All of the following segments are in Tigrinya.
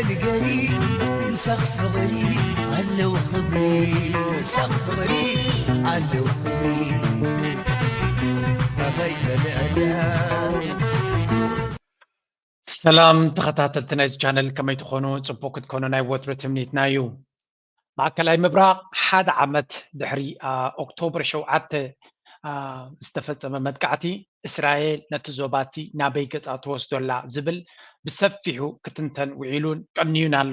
ልገሪ ምሳኽ ፍቕሪ ኣለዉ ክብሪ፣ ምሳኽ ፍቕሪ ኣለዉ ክብሪ። ኣኸይ በልዕላ። ሰላም ተኸታተልቲ ናይዚ ቻነል፣ ከመይ ትኾኑ? ጽቡቕ ክትኮኑ ናይ ወትሩ ትምኒትና እዩ። ማእከላይ ምብራቕ ሓደ ዓመት ድሕሪ፣ አ፣ ኦክቶበር ሸውዓተ፣ አ፣ ዝተፈጸመ መጥቃዕቲ፣ እስራኤል ነቲ ዞባቲ ናበይ ገጻ ትወስዶ ኣላ ዝብል ብሰፊሑ ክትንተን ውዒሉን ቀንዩን ኣሎ።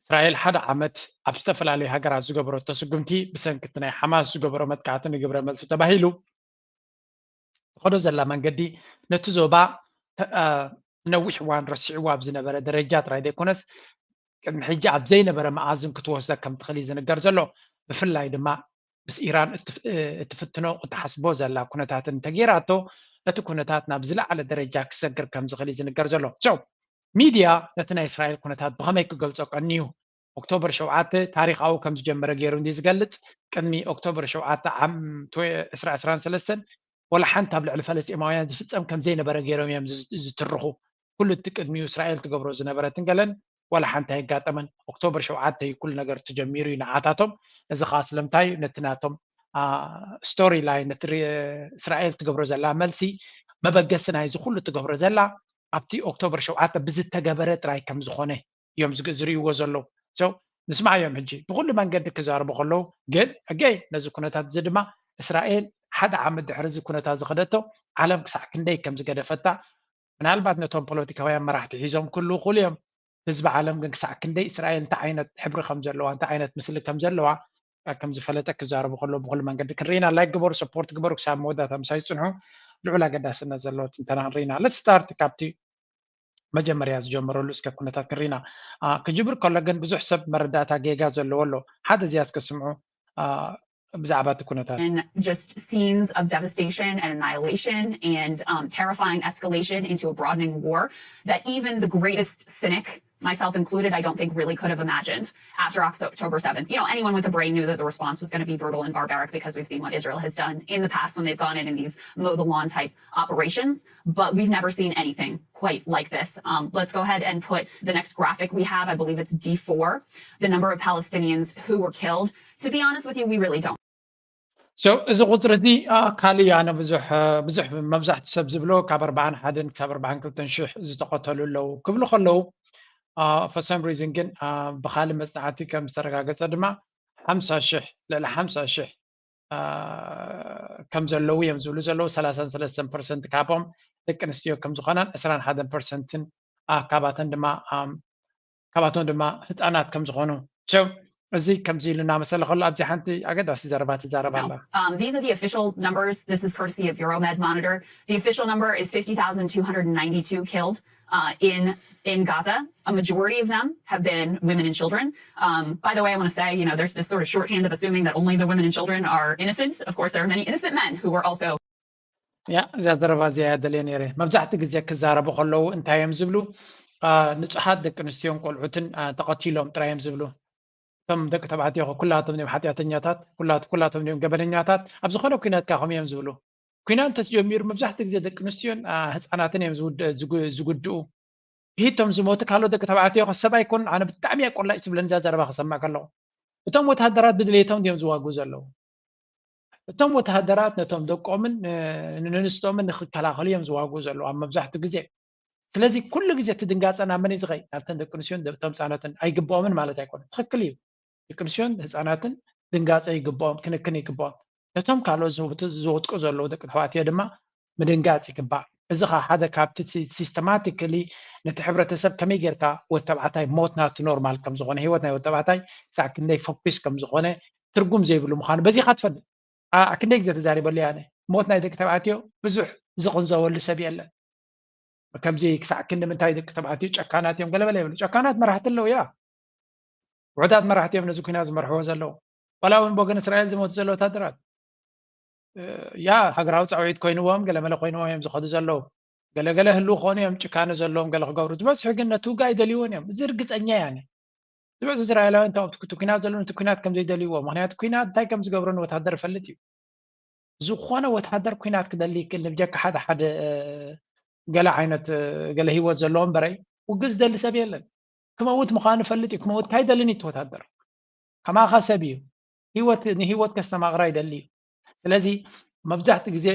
እስራኤል ሓደ ዓመት ኣብ ዝተፈላለዩ ሃገራት ዝገበረቶ ስጉምቲ፣ ብሰንኪ እቲ ናይ ሓማስ ዝገበሮ መጥቃዕቲ ንግብረ መልሲ ተባሂሉ ትኸዶ ዘላ መንገዲ፣ ነቲ ዞባ ተ-፣ አ፣ ነዊሕ እዋን ረሲዕዎ ኣብ ዝነበረ ደረጃ ጥራይ ዘይኮነስ፣ ቅድሚ ሕጂ ኣብ ዘይነበረ መኣዝን ክትወስዳ ከም ትኽእል እዩ ዝንገር ዘሎ። ብፍላይ ድማ ምስ ኢራን እትፍ-፣ እትፍትኖ፣ እትሓስቦ ዘላ ኩነታትን እንተገይራቶ፣ እቲ ኩነታት ናብ ዝለዓለ ደረጃ ክሰግር ከም ዝኽእል እዩ ዝንገር ዘሎ። So፣ ሚድያ ነቲ ናይ እስራኤል ኩነታት ብኸመይ ክገልጾ ቀንዩ? ኦክቶበር ሸውዓተ ታሪኻዊ ከም ዝጀመረ ገይሩ እንዲ ዝገልጽ፣ ቅድሚ ኦክቶበር ሸውዓተ ዓም ትወ-፣ ዕስራ ዕስራን ሰለስተን፣ ወላ ሓንቲ ኣብ ልዕሊ ፈለስጢማውያን ዝፍጸም ከም ዘይነበረ ገይሮም እዮም ዝዝ-፣ ዝትርኹ። ኩሉ እቲ ቅድሚኡ እስራኤል ትገብሮ ዝነበረትን ገለን፣ ዋላ ሓንቲ ኣይጋጠመን። ኦክቶበር ሸውዓተ እዩ ኩሉ ነገር ተጀሚሩ እዩ ንዓታቶም። እዚ ኸኣ ስለምንታይ እዩ? ነቲ ናቶም፣ አ፣ ስቶሪ ላይን፣ ነቲ ሪ-፣ እስራኤል ትገብሮ ዘላ መልሲ መበገሲ ናይዚ ኩሉ ትገብሮ ዘላ ኣብቲ ኦክቶበር ሸውዓተ ብዝተገበረ ጥራይ ከም ዝኾነ እዮም ዝግ-፣ ዝርእይዎ ዘለዉ። So፣ ንስማዓዮም ሕጂ ብኹሉ መንገዲ ክዛረቡ ከለዉ። ግን ኣገይ ነዚ ኩነታት እዚ ድማ እስራኤል ሓደ ዓመት ድሕሪ እዚ ኩነታት ዝኸደቶ፣ ዓለም ክሳዕ ክንደይ ከም ዝገደፈታ፣ ምናልባት ነቶም ፖለቲካውያን መራሕቲ ሒዞም ክህልዉ ይኽእሉ እዮም። ህዝቢ ዓለም ግን ክሳዕ ክንደይ እስራኤል እንታይ ዓይነት ሕብሪ ከም ዘለዋ፣ እንታይ ዓይነት ምስሊ ከም ዘለዋ፣ እ፣ ከም ዝፈለጠ ክዛረቡ ከለዉ ብኹሉ መንገዲ ክንርኢ ኢና። ላይክ ግበሩ፣ ሰፖርት ግበሩ፣ ክሳብ መወዳእታ ምሳይ ጽንሑ። ልዑል ኣገዳስነት ዘለዎ ትንተና ክንርኢ ኢና። Let's start ካብቲ መጀመርያ ዝጀመረሉ እስከ ኩነታት ክንርኢ ኢና። አ፣ ክጅምር ከሎ ግን ብዙሕ ሰብ መረዳእታ ጌጋ ዘለዎ ኣሎ። ሓደ እዚኣ እስከ ስምዑ፣ አ፣ ብዛዕባ እቲ ኩነታት። In just scenes of devastation and annihilation and, um, terrifying escalation into a broadening war that even the greatest cynic, myself included, I don't think really could have imagined after October seventh. You know, anyone with a brain knew that the response was gonna be brutal and barbaric because we've seen what Israel has done in the past when they've gone in in these mow the lawn type operations. But we've never seen anything quite like this. Um, let's go ahead and put the next graphic we have. I believe it's D four, the number of Palestinians who were killed. To be honest with you, we really don't. So፣ እዚ ቁፅሪ እዚ፣ አ፣ ካልእ እዩ። ኣነ ብዙሕ፣ አ፣ ብዙሕ መብዛሕትኡ ሰብ ዝብሎ ካብ ኣርባዓን ሓደን ክሳብ ኣርባዓን ክልተን ሽሕ ዝተቐተሉ ኣለዉ ክብሉ ከለዉ፣ አ፣ for some reason ግን፣ አ፣ ብኻልእ መፅናዕቲ ከም ዝተረጋገፀ ድማ ሓምሳ ሽሕ፣ ልዕሊ ሓምሳ ሽሕ፣ አ፣ ከም ዘለዉ እዮም ዝብሉ ዘለዉ። ሰላሳን ሰለስተን ፐርሰንት ካብኦም ደቂ ኣንስትዮ ከም ዝኾናን ዕስራን ሓደን ፐርሰንትን፣ አ፣ ካባተን ድማ፣ ኣም፣ ካባቶም ድማ ህፃናት ከም ዝኾኑ። So፣ እዚ ከምዚ ኢሉ እናመሰለ ከሎ ኣብዚ ሓንቲ ኣገዳሲ ዘረባ ትዛረብ ኣላ። Um, these are the official numbers. This is courtesy of Euromed Monitor. The official number is fifty thousand two hundred ninety-two killed, uh, in, in Gaza. A majority of them have been women and children. Um, by the way, I wanna say, you know, there's this sort of shorthand of assuming that only the women and children are innocent. Of course, there are many innocent men who were also ያ፣ እዚኣ ዘረባ እዚኣ እያ ደልየ ነይረ። መብዛሕትኡ ግዜ ክዛረቡ ከለዉ እንታይ እዮም ዝብሉ? አ፣ ንጹሓት ደቂ ኣንስትዮን ቆልዑትን፣ አ፣ ተቐቲሎም ጥራይ እዮም ዝብሉ። እቶም ደቂ ተባዕትዮ ከ ኩላቶም እዮም ሓጢኣተኛታት፣ ኩላት-፣ ኩላቶም እዮም ገበነኛታት። ኣብ ዝኾነ ኲናት ከ ከምኡ እዮም ዝብሉ። ኲናት እንተተጀሚሩ መብዛሕትኡ ግዜ ደቂ ኣንስትዮን፣ አ፣ ህጻናትን እዮም ዝውድ-፣ ዝጉ-፣ ዝጉድኡ። ብሂቶም ዝሞቱ ካልኦት ደቂ ተባዕትዮ ከ ሰብ ኣይኮኑን። ኣነ ብጣዕሚ እያ ቆላጭ ትብለኒ እዛ ዘረባ ክሰምዕ ከለኹ። እቶም ወተሃደራት ብድሌቶም ድዮም ዝዋግኡ ዘለዉ? እቶም ወተሃደራት ነቶም ደቆምን፣ እ፣ ንንስቶምን ንኽከላኸሉ እዮም ዝዋግኡ ዘለዉ ኣብ መብዛሕትኡ ግዜ። ስለዚ ኩሉ ግዜ እቲ ድንጋጸ ናብ መን እዩ ዝኸይድ? ናብተን ደቂ ኣንስትዮን ደ-፣ እቶም ህጻናትን ኣይግብኦምን ማለት ኣይኮነን። ትኽክል እዩ። ደቂ ኣንስትዮን ህጻናትን ድንጋጸ ይግብኦም፣ ክንክን ይግብኦም። ነቶም ካልኦት ዝውት-፣ ዝወጥቁ ዘለዉ ደቂ ተባዕትዮ ድማ ምድንጋጽ ይግባእ። እዚ ኸኣ ሓደ ካብቲ ሲ-፣ ሲስተማቲካሊ ነቲ ሕብረተሰብ ከመይ ጌርካ ወዲ ተባዕታይ ሞት ናቱ ኖርማል ከም ዝኾነ፣ ህይወት ናይ ወዲ ተባዕታይ ክሳዕ ክንደይ ፈኲስ ከም ዝኾነ፣ ትርጉም ዘይብሉ ምዃኑ በዚኻ ትፈልጥ። ኣ-፣ ክንደይ ግዜ ተዛሪበሉ እየ ኣነ። ሞት ናይ ደቂ ተባዕትዮ ብዙሕ ዝቕንዘወሉ ሰብ የለን። ከምዚ ክሳዕ ክንዲ ምንታይ ደቂ ተባዕትዮ ጨካናት እዮም ገለ በለ ይብሉ። ጨካናት መራሕቲ ኣለዉ፣ ያ። ውሑዳት መራሕቲ እዮም ነዚ ኲናት ዝመርሕዎ ዘለዉ። ዋላ እውን ብወገን እስራኤል ዝሞቱ ዘለዉ ወታደራት፣ እ፣ ያ፣ ሃገራዊ ጻውዒት ኮይንዎም፣ ገለመለ ኮይንዎም እዮም ዝኸዱ ዘለዉ። ገለገለ ህልው ክኾኑ እዮም፣ ጭካነ ዘለዎም ገለ ክገብሩ። ዝበዝሑ ግን ነቲ ውግእ ኣይደልይዎን እዮም። እዚ ርግጸኛ እየ ኣነ። ዝበዝሑ እስራኤላውያን እቶም ኣብቲ ኩ-፣ ኲናት ዘለዉ ነቲ ኲናት ከም ዘይደልይዎ። ምኽንያቱ ኲናት እንታይ ከም ዝገብሮ ንወታደር ይፈልጥ እዩ። ዝኾነ ወተሃደር ኲናት ክደሊ ይክእል፣ ብጀካ ሓደ ሓደ፣ እ፣ ገለ ዓይነት፣ እ፣ ገለ ህይወት ዘለዎ እምበረይ፣ ውግእ ዝደሊ ሰብ የለን። ክመውት ምዃኑ ፈልጥ እዩ። ክመውት ካይደልን እዩ ወታደር። ከማኻ ሰብ እዩ። ህይወት ንህይወት ከስተማቕራ ይደሊ እዩ። ስለዚ መብዛሕትኡ ግዜ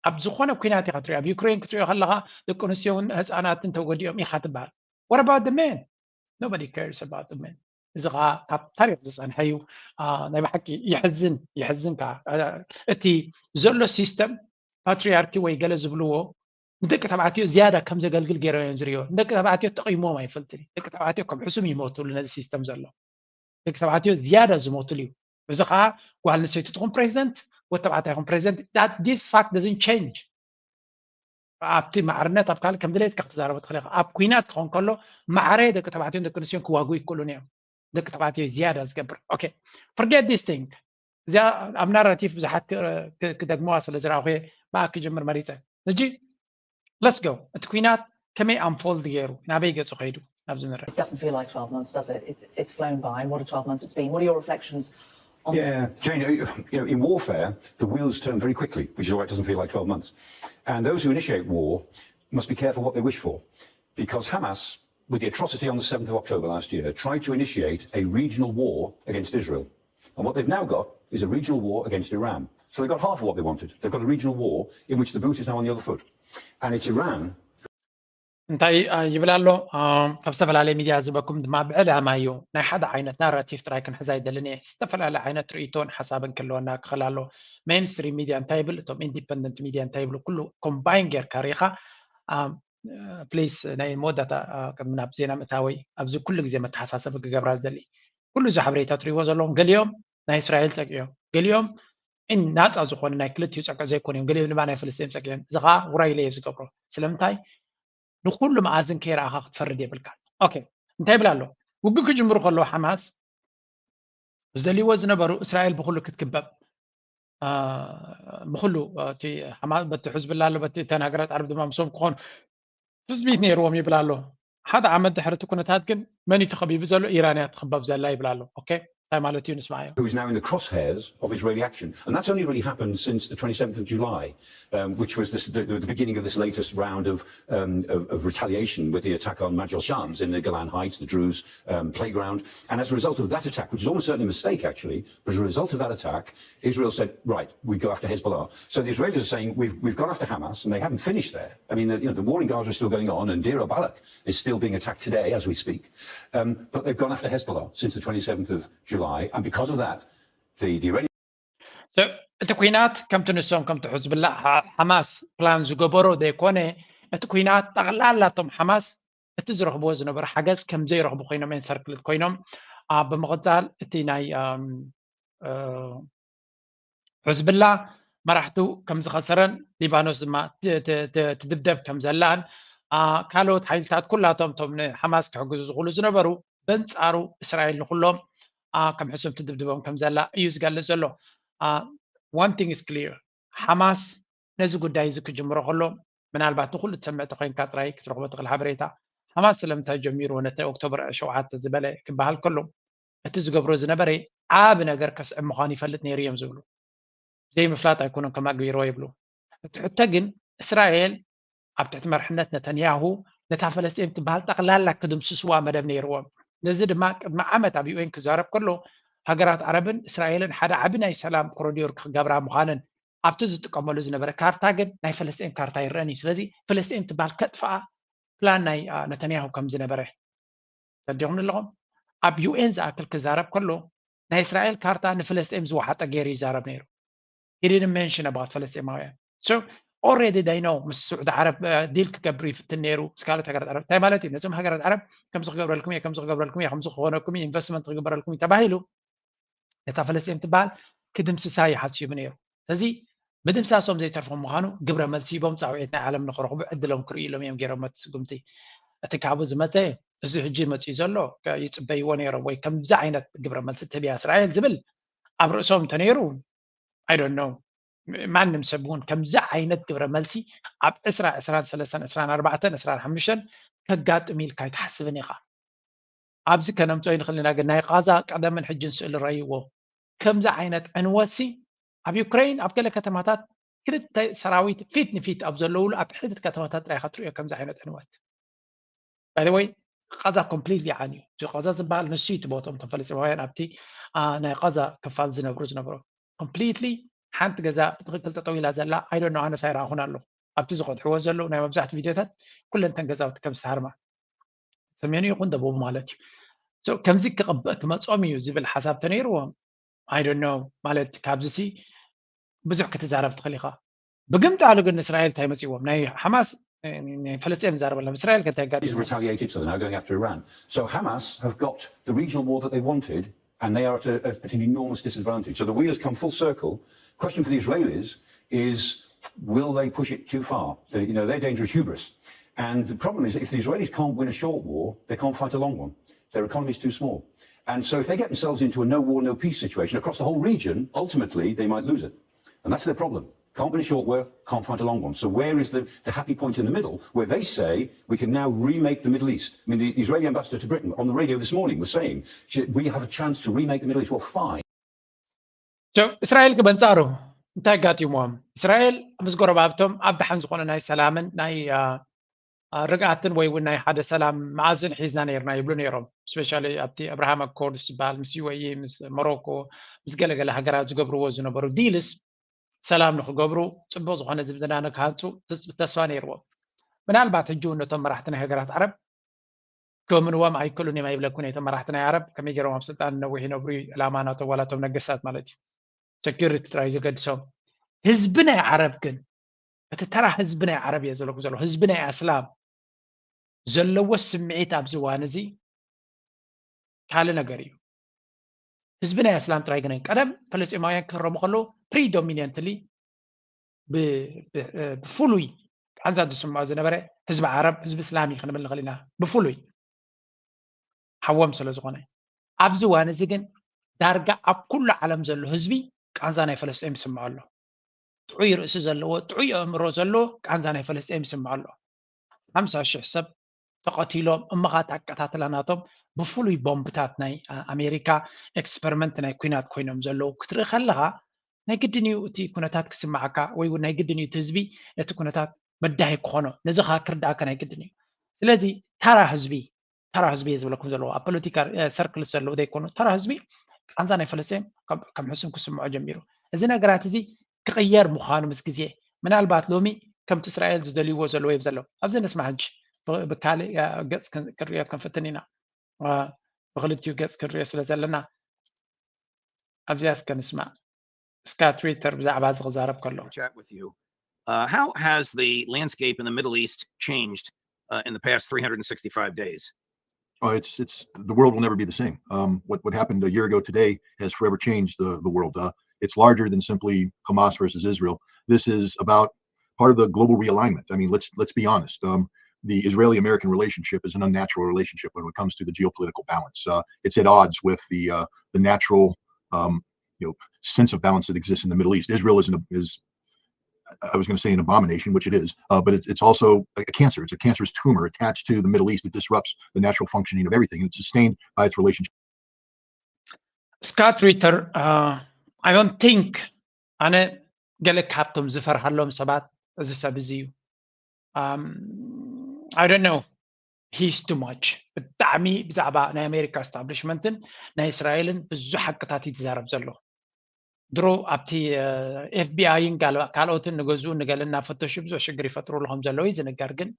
ኣብ ዝኾነ ኩናት ኢኻ ትሪኦ። ኣብ ዩክሬን ክትሪኦ ከለኻ ደቂ ኣንስትዮን ህፃናትን ተጎዲኦም ኢኻ ትበሃል። What about the men? Nobody cares about the men. እዚ ከዓ ካብ ታሪክ ዝፀንሐ እዩ። ናይ ብሓቂ ይሕዝን ይሕዝን ከዓ እቲ ዘሎ ሲስተም ፓትሪያርኪ ወይ ገለ ዝብልዎ ንደቂ ተባዕትዮ ዝያዳ ከም ዘገልግል ገይሮም እዮም ዝሪኦ። ንደቂ ተባዕትዮ ተጠቂሞም ኣይፈልጥን እዩ። ደቂ ተባዕትዮ ከም ሕሱም ይሞትሉ ነዚ ሲስተም ዘሎ። ደቂ ተባዕትዮ ዝያዳ ዝሞትሉ እዩ። እዚ ከዓ ጓል ኣንስተይቲ ትኹን ፕሬዚደንት ወተባዕታይ ይኹን ፕሬዚደንት this fact doesn't change። ኣብቲ ማዕርነት ኣብ ካልእ ከም ድሌትካ ክትዛረቦ ትኽእል ኢኻ። ኣብ ኩናት ክኸውን ከሎ ማዕረ ደቂ ተባዕትዮን ደቂ ኣንስትዮን ክዋግኡ ይክእሉን እዮም። ደቂ ተባዕትዮ ዝያዳ ዝገብር okay forget this thing። እዚኣ ኣብ ናራቲቭ ብዙሓት ክደግመዋ ስለ ዝረኣኹ ብኣ ክጅምር መሪፀ። ሕጂ let's go። እቲ ኩናት ከመይ unfold ገይሩ ናበይ ገፁ ከይዱ ናብዚ ንረ It doesn't feel like twelve months, does it? it? It's flown by. And what a twelve months it's been. What are your reflections on this? Yeah, Jane, you know, in warfare, the wheels turn very quickly, which is why it doesn't feel like twelve months. And those who initiate war must be careful what they wish for, because Hamas, with the atrocity on the seventh of October last year, tried to initiate a regional war against Israel. And what they've now got is a regional war against Iran. So they've got half of what they wanted. They've got a regional war in which the boot is now on the other foot. And it's Iran እንታይ ይብል ኣሎ? ካብ ዝተፈላለየ ሚድያ ዝበኩም ድማ ብዕላማ እዩ። ናይ ሓደ ዓይነት ናራቲቭ ጥራይ ክንሕዝ ኣይደልን እየ። ዝተፈላለየ ዓይነት ርእይቶን ሓሳብን ክህልወና ክኽእል ኣሎ። ሜይንስትሪም ሚድያ እንታይ ይብል፣ እቶም ኢንዲፐንደንት ሚድያ እንታይ ይብሉ፣ ኩሉ ኮምባይን ጌርካ ርኢኻ ፕሊስ ናይ መወዳእታ ቅድሚ ናብ ዜና ምእታወይ ኣብዚ ኩሉ ግዜ መተሓሳሰቢ ክገብራ ዝደሊ ኩሉ እዚ ሓበሬታ ትሪእዎ ዘለኹም ገሊኦም ናይ እስራኤል ፀቂዮም ገሊኦም ናፃ ዝኾነ ናይ ክልቲኡ ፀቅዒ ዘይኮኑ እዮም ገሊኦም ድማ ናይ ፍልስጤም ፀቂዮም እዚ ከዓ ውራይ ኢለ እየ ዝገብሮ ስለምንታይ ንኩሉ መኣዝን ከይረኣኻ ክትፈርድ የብልካ okay እንታይ ይብል ኣሎ ውግእ ክጅምሩ ከለዉ ሓማስ ዝደልይዎ ዝነበሩ እስራኤል ብኩሉ ክትክበብ ብኩሉ በቲ ሕዝብላ ኣሎ በቲ ተን ሃገራት ዓረብ ድማ ምስኦም ክኾኑ ትፅቢት ነይርዎም ይብል ኣሎ ሓደ ዓመት ድሕሪ እቲ ኩነታት ግን መን እዩ ተኸቢቡ ዘሎ ኢራን እያ ትኽበብ ዘላ ይብል ኣሎ okay እንታይ ማለት እዩ ንስማዓዮ who is now in the crosshairs of Israeli action. And that's only really happened since the twenty-seventh of July, um, which was this, the, the beginning of this latest round of, um, of, of retaliation with the attack on Majal Shams in the Golan Heights, the Druze um, playground. And as a result of that attack, which is almost certainly a mistake actually, but as a result of that attack, Israel said, right, we go after Hezbollah. So the Israelis are saying, we've, we've gone after Hamas, and they haven't finished there. I mean, the, you know, the war in Gaza is still going on, and Deir al-Balah is still being attacked today as we speak. Um, but they've gone after Hezbollah since the twenty-seventh of July, and because of that, the, the Iranian እቲ ኩናት ከምቲ ንሶም ከምቲ ሕዝብላ ሓማስ ፕላን ዝገበሮ ዘይኮነ እቲ ኩናት ጠቕላላቶም ሓማስ እቲ ዝረኽብዎ ዝነበሩ ሓገዝ ከም ዘይረኽቡ ኮይኖም እዮም ሰርክልት ኮይኖም ብምቕፃል እቲ ናይ ሕዝብላ መራሕቱ ከም ዝኸሰረን ሊባኖስ ድማ ትድብደብ ከም ዘላን ካልኦት ሓይልታት ኩላቶም ቶም ንሓማስ ክሕግዙ ዝኽእሉ ዝነበሩ በንፃሩ እስራኤል ንኩሎም ከም ሕሱም ትድብድቦም ከም ዘላ እዩ ዝገልፅ ዘሎ one thing is clear ሓማስ ነዚ ጉዳይ እዚ ክጅምሮ ከሎ ምናልባት ንኩሉ ትሰምዕቲ ኮይንካ ጥራይ ክትረኽቦ ትኽእል ሓበሬታ ሓማስ ስለምንታይ ጀሚርዎ ነቲ ኦክቶበር ሸውዓተ ዝበለ ክበሃል ከሎ እቲ ዝገብሮ ዝነበረ ዓብ ነገር ከስዕብ ምዃኑ ይፈልጥ ነይሩ እዮም ዝብሉ ዘይምፍላጥ ኣይኮነን ከማግቢርዎ ይብሉ እቲ ሕቶ ግን እስራኤል ኣብ ትሕቲ መርሕነት ነተንያሁ ነታ ፈለስጢን ትበሃል ጠቕላላ ክድምስስዋ መደብ ነይርዎም ነዚ ድማ ቅድሚ ዓመት ኣብ ዩኤን ክዛረብ ከሎ ሃገራት ዓረብን እስራኤልን ሓደ ዓቢ ናይ ሰላም ኮሪዶር ክገብራ ምዃነን ኣብቲ ዝጥቀመሉ ዝነበረ ካርታ ግን ናይ ፈለስጢን ካርታ ይረአን እዩ ስለዚ ፈለስጢን ትበሃል ከጥፍኣ ፕላን ናይ ነተንያሁ ከም ዝነበረ ተዲኹም ኣለኹም ኣብ ዩኤን ዝኣክል ክዛረብ ከሎ ናይ እስራኤል ካርታ ንፍለስጤም ዝወሓጠ ገይሩ ይዛረብ ነይሩ he didn't mention about ፈለስጤማውያን so already they know ምስ ስዑዲ ዓረብ ዲል ክገብር ይፍትን ነይሩ ምስ ካልኦት ሃገራት ዓረብ እንታይ ማለት እዩ ነዞም ሃገራት ዓረብ ከምዚ ክገብረልኩም እየ ከምዚ ክገብረልኩም እየ ከምዚ ክኾነኩም እዩ ኢንቨስትመንት ክግበረልኩም እዩ ተባሂሉ ነታ ፈለስጤም ትበሃል ክድምስሳ እዩ ሓሲቡ ነይሩ ስለዚ ምድምሳሶም ዘይተርፎም ምዃኑ ግብረ መልሲ ሂቦም ፃውዒት ናይ ዓለም ንክረኽቡ ዕድሎም ክርእዩ ኢሎም እዮም ገይሮም እቲ ስጉምቲ እቲ ካብኡ ዝመፀ እዚ ሕጂ መፅኡ ዘሎ ይፅበይዎ ነይሮም ወይ ከምዚ ዓይነት ግብረ መልሲ ትህብ እያ እስራኤል ዝብል ኣብ ርእሶም እንተነይሩ I don't know ማንም ሰብ እውን ከምዚ ዓይነት ግብረ መልሲ ኣብ ዕስራ ዕስራን ሰለስተን ዕስራን ኣርባዕተን ዕስራን ሓሙሽተን ከጋጥም ኢልካ ኣይትሓስብን ኢኻ ኣብዚ ከነምፅኦ ንኽእል ኢና ግን ናይ ቃዛ ቀደምን ሕጅን ስእሊ ረእይዎ ከምዚ ዓይነት ዕንወትሲ ኣብ ዩክሬን ኣብ ገለ ከተማታት ክልተ ሰራዊት ፊት ንፊት ኣብ ዘለውሉ ኣብ ሕድት ከተማታት ጥራይ ኢኻ ትርእዮ ከምዚ ዓይነት ዕንወት ባይወይ ቃዛ ኮምፕሊትሊ ዓንዩ። እቲ ቃዛ ዝበሃል ንሱ እዩ እቲ ቦቶም እቶም ፈለስጢማውያን ኣብቲ ናይ ቃዛ ክፋል ዝነብሩ ዝነበሩ። ኮምፕሊትሊ ሓንቲ ገዛ ብትኽክል ጠጠው ኢላ ዘላ ኣይዶኖ ኣነስ ኣይረኣኹን ኣለኹ። ኣብቲ ዝኸድሕዎ ዘለዉ ናይ መብዛሕትኡ ቪድዮታት ኩለን እተን ገዛውቲ ከም ዝተሃርማ ሰሜኑ ይኹን ደቡቡ ማለት እዩ። ከምዚ ክመጾም እዩ ዝብል ሓሳብ ተነይርዎም ኣይዶኖ ማለት ካብዚ ሲ ብዙሕ ክትዛረብ ትኽእል ኢኻ። ብግምጣሉ ግን እስራኤል እንታይ መፅዎም ናይ ሓማስ ናይ ፈለስጢን ዛረበላ እስራኤል ከንታይ ጋር retaliated, so they're now going after Iran. So Hamas have got the regional war that they wanted, and they are at, a, at an enormous disadvantage. So the wheel has come full circle. Question for the Israelis is, will they push it too far? They, you know, their danger is hubris. And the problem is, if the Israelis can't win a short war, they can't fight a long one. Their economy is too small. And so if they get themselves into a no war, no peace situation across the whole region, ultimately they might lose it. And that's their problem. Can't win a short war, can't fight a long one. So where is the, the happy point in the middle where they say we can now remake the Middle East? I mean, the Israeli ambassador to Britain on the radio this morning was saying, "Sh- we have a chance to remake the Middle East." Well, fine. እስራኤል በንጻሩ እንታይ ኣጋጢምዎም? እስራኤል ምስ ጎረባብቶም ኣብ ደሓን ዝኾነ ናይ ሰላምን ናይ ርግኣትን ወይ እውን ናይ ሓደ ሰላም መኣዝን ሒዝና ነርና ይብሉ ነይሮም። ስፔሻሊ ኣብቲ ኣብርሃም ኣኮርድስ ዝበሃል ምስ ዩ ኤ ኢ ምስ ሞሮኮ ምስ ገለገለ ሃገራት ዝገብርዎ ዝነበሩ ዲልስ ሰላም ንክገብሩ ፅቡቅ ዝኾነ ዝምድና ንክሃንፁ ተስፋ ነይርዎም። ምናልባት ሕጂ እውን ነቶም መራሕቲ ናይ ሃገራት ዓረብ ክእምንዎም ኣይክእሉን እዮም ኣይብለኩን እየ። እቶም መራሕቲ ናይ ዓረብ ከመይ ገይሮም ኣብ ስልጣን ነዊሕ ይነብሩ እዩ ዕላማ ናቶም ዋላ እቶም ነገስታት ማለት እዩ። ሴኪሪቲ ጥራይ ዘገድሶም። ህዝቢ ናይ ዓረብ ግን እቲ ተራ ህዝቢ ናይ ዓረብ እየ ዘለኩ ዘለኹ ህዝቢ ናይ ኣስላም ዘለዎ ስምዒት ኣብዚ እዋን እዚ ካልእ ነገር እዩ። ህዝቢ ናይ ኣስላም ጥራይ ግን ቀደም ፈለስጢማውያን ክህረሙ ከለዉ ፕሪዶሚነንትሊ ብፍሉይ ቃንዛ ዝስምዖ ዝነበረ ህዝቢ ዓረብ ህዝቢ እስላም እዩ ክንብል ንኽእል ኢና። ብፍሉይ ሓዎም ስለ ዝኾነ ኣብዚ እዋን እዚ ግን ዳርጋ ኣብ ኩሉ ዓለም ዘሎ ህዝቢ ቃንዛ ናይ ፈለስጢን ይስምዖ ኣሎ። ጥዑይ ርእሲ ዘለዎ ጥዑይ ኣእምሮ ዘለዎ ቃንዛ ናይ ፈለስጢን ይስምዖ ኣሎ። ሓምሳ ሽሕ ሰብ ተቐቲሎም እምኻት ኣቀታትላ ናቶም ብፍሉይ ቦምብታት ናይ ኣሜሪካ ኤክስፐሪመንት ናይ ኩናት ኮይኖም ዘለዉ ክትርኢ ከለኻ ናይ ግድን እዩ እቲ ኩነታት ክስምዓካ ወይ እውን ናይ ግድን እዩ እቲ ህዝቢ ነቲ ኩነታት በዳሂ ክኾኖ ነዚ ከዓ ክርዳእካ ናይ ግድን እዩ። ስለዚ ታራ ህዝቢ ታራ ህዝቢ እየ ዝብለኩም ዘለዎ ኣብ ፖለቲካ ሰርክል ዘለዉ ዘይኮኑ ታራ ህዝቢ ቃንዛ ናይ ፈለስጢን ከም ሕሱም ክስምዖ ጀሚሩ እዚ ነገራት እዚ ክቕየር ምዃኑ ምስ ግዜ ምናልባት ሎሚ ከምቲ እስራኤል ዝደልይዎ ዘለዎ እዮም ዘለዉ ኣብዚ ንስማ ሕጂ ብካልእ ገፅ ክንሪኦ ክንፍትን ኢና ብክልቲኡ ገፅ ክንሪኦ ስለ ዘለና ኣብዚኣ እስከ ንስማዕ ስካት ሪተር ብዛዕባ እዚ ክዛረብ ከሎ Uh, how has the landscape in the Middle East changed uh, in the past three hundred sixty-five days? Oh, it's it's the world will never be the same. Um, what what happened a year ago today has forever changed the the world. Uh, it's larger than simply Hamas versus Israel. This is about part of the global realignment. I mean, let's let's be honest. Um, the Israeli-American relationship is an unnatural relationship when it comes to the geopolitical balance. Uh, it's at odds with the uh, the natural um, you know sense of balance that exists in the Middle East. Israel is an, is I was going to say an abomination, which it is, uh, but it's, it's also a cancer. It's a cancerous tumor attached to the Middle East that disrupts the natural functioning of everything. And it's sustained by its relationship. Scott Ritter, uh, I don't think ኣነ ገለ ካብቶም ዝፈርሃሎም ሰባት እዚ ሰብ እዚ እዩ። I don't know, he's too much. ብጣዕሚ ብዛዕባ ናይ ኣሜሪካ ስታብሊሽመንትን ናይ እስራኤልን ብዙሕ ሓቅታት እዩ ዝዛረብ ዘሎ። ድሮ ኣብቲ ኤፍቢኣይን ካልኦትን ንገዝኡ ንገለ እናፈተሹ ብዙሕ ሽግር ይፈጥሩሉ ከም ዘለዉ እዩ ዝንገር። ግን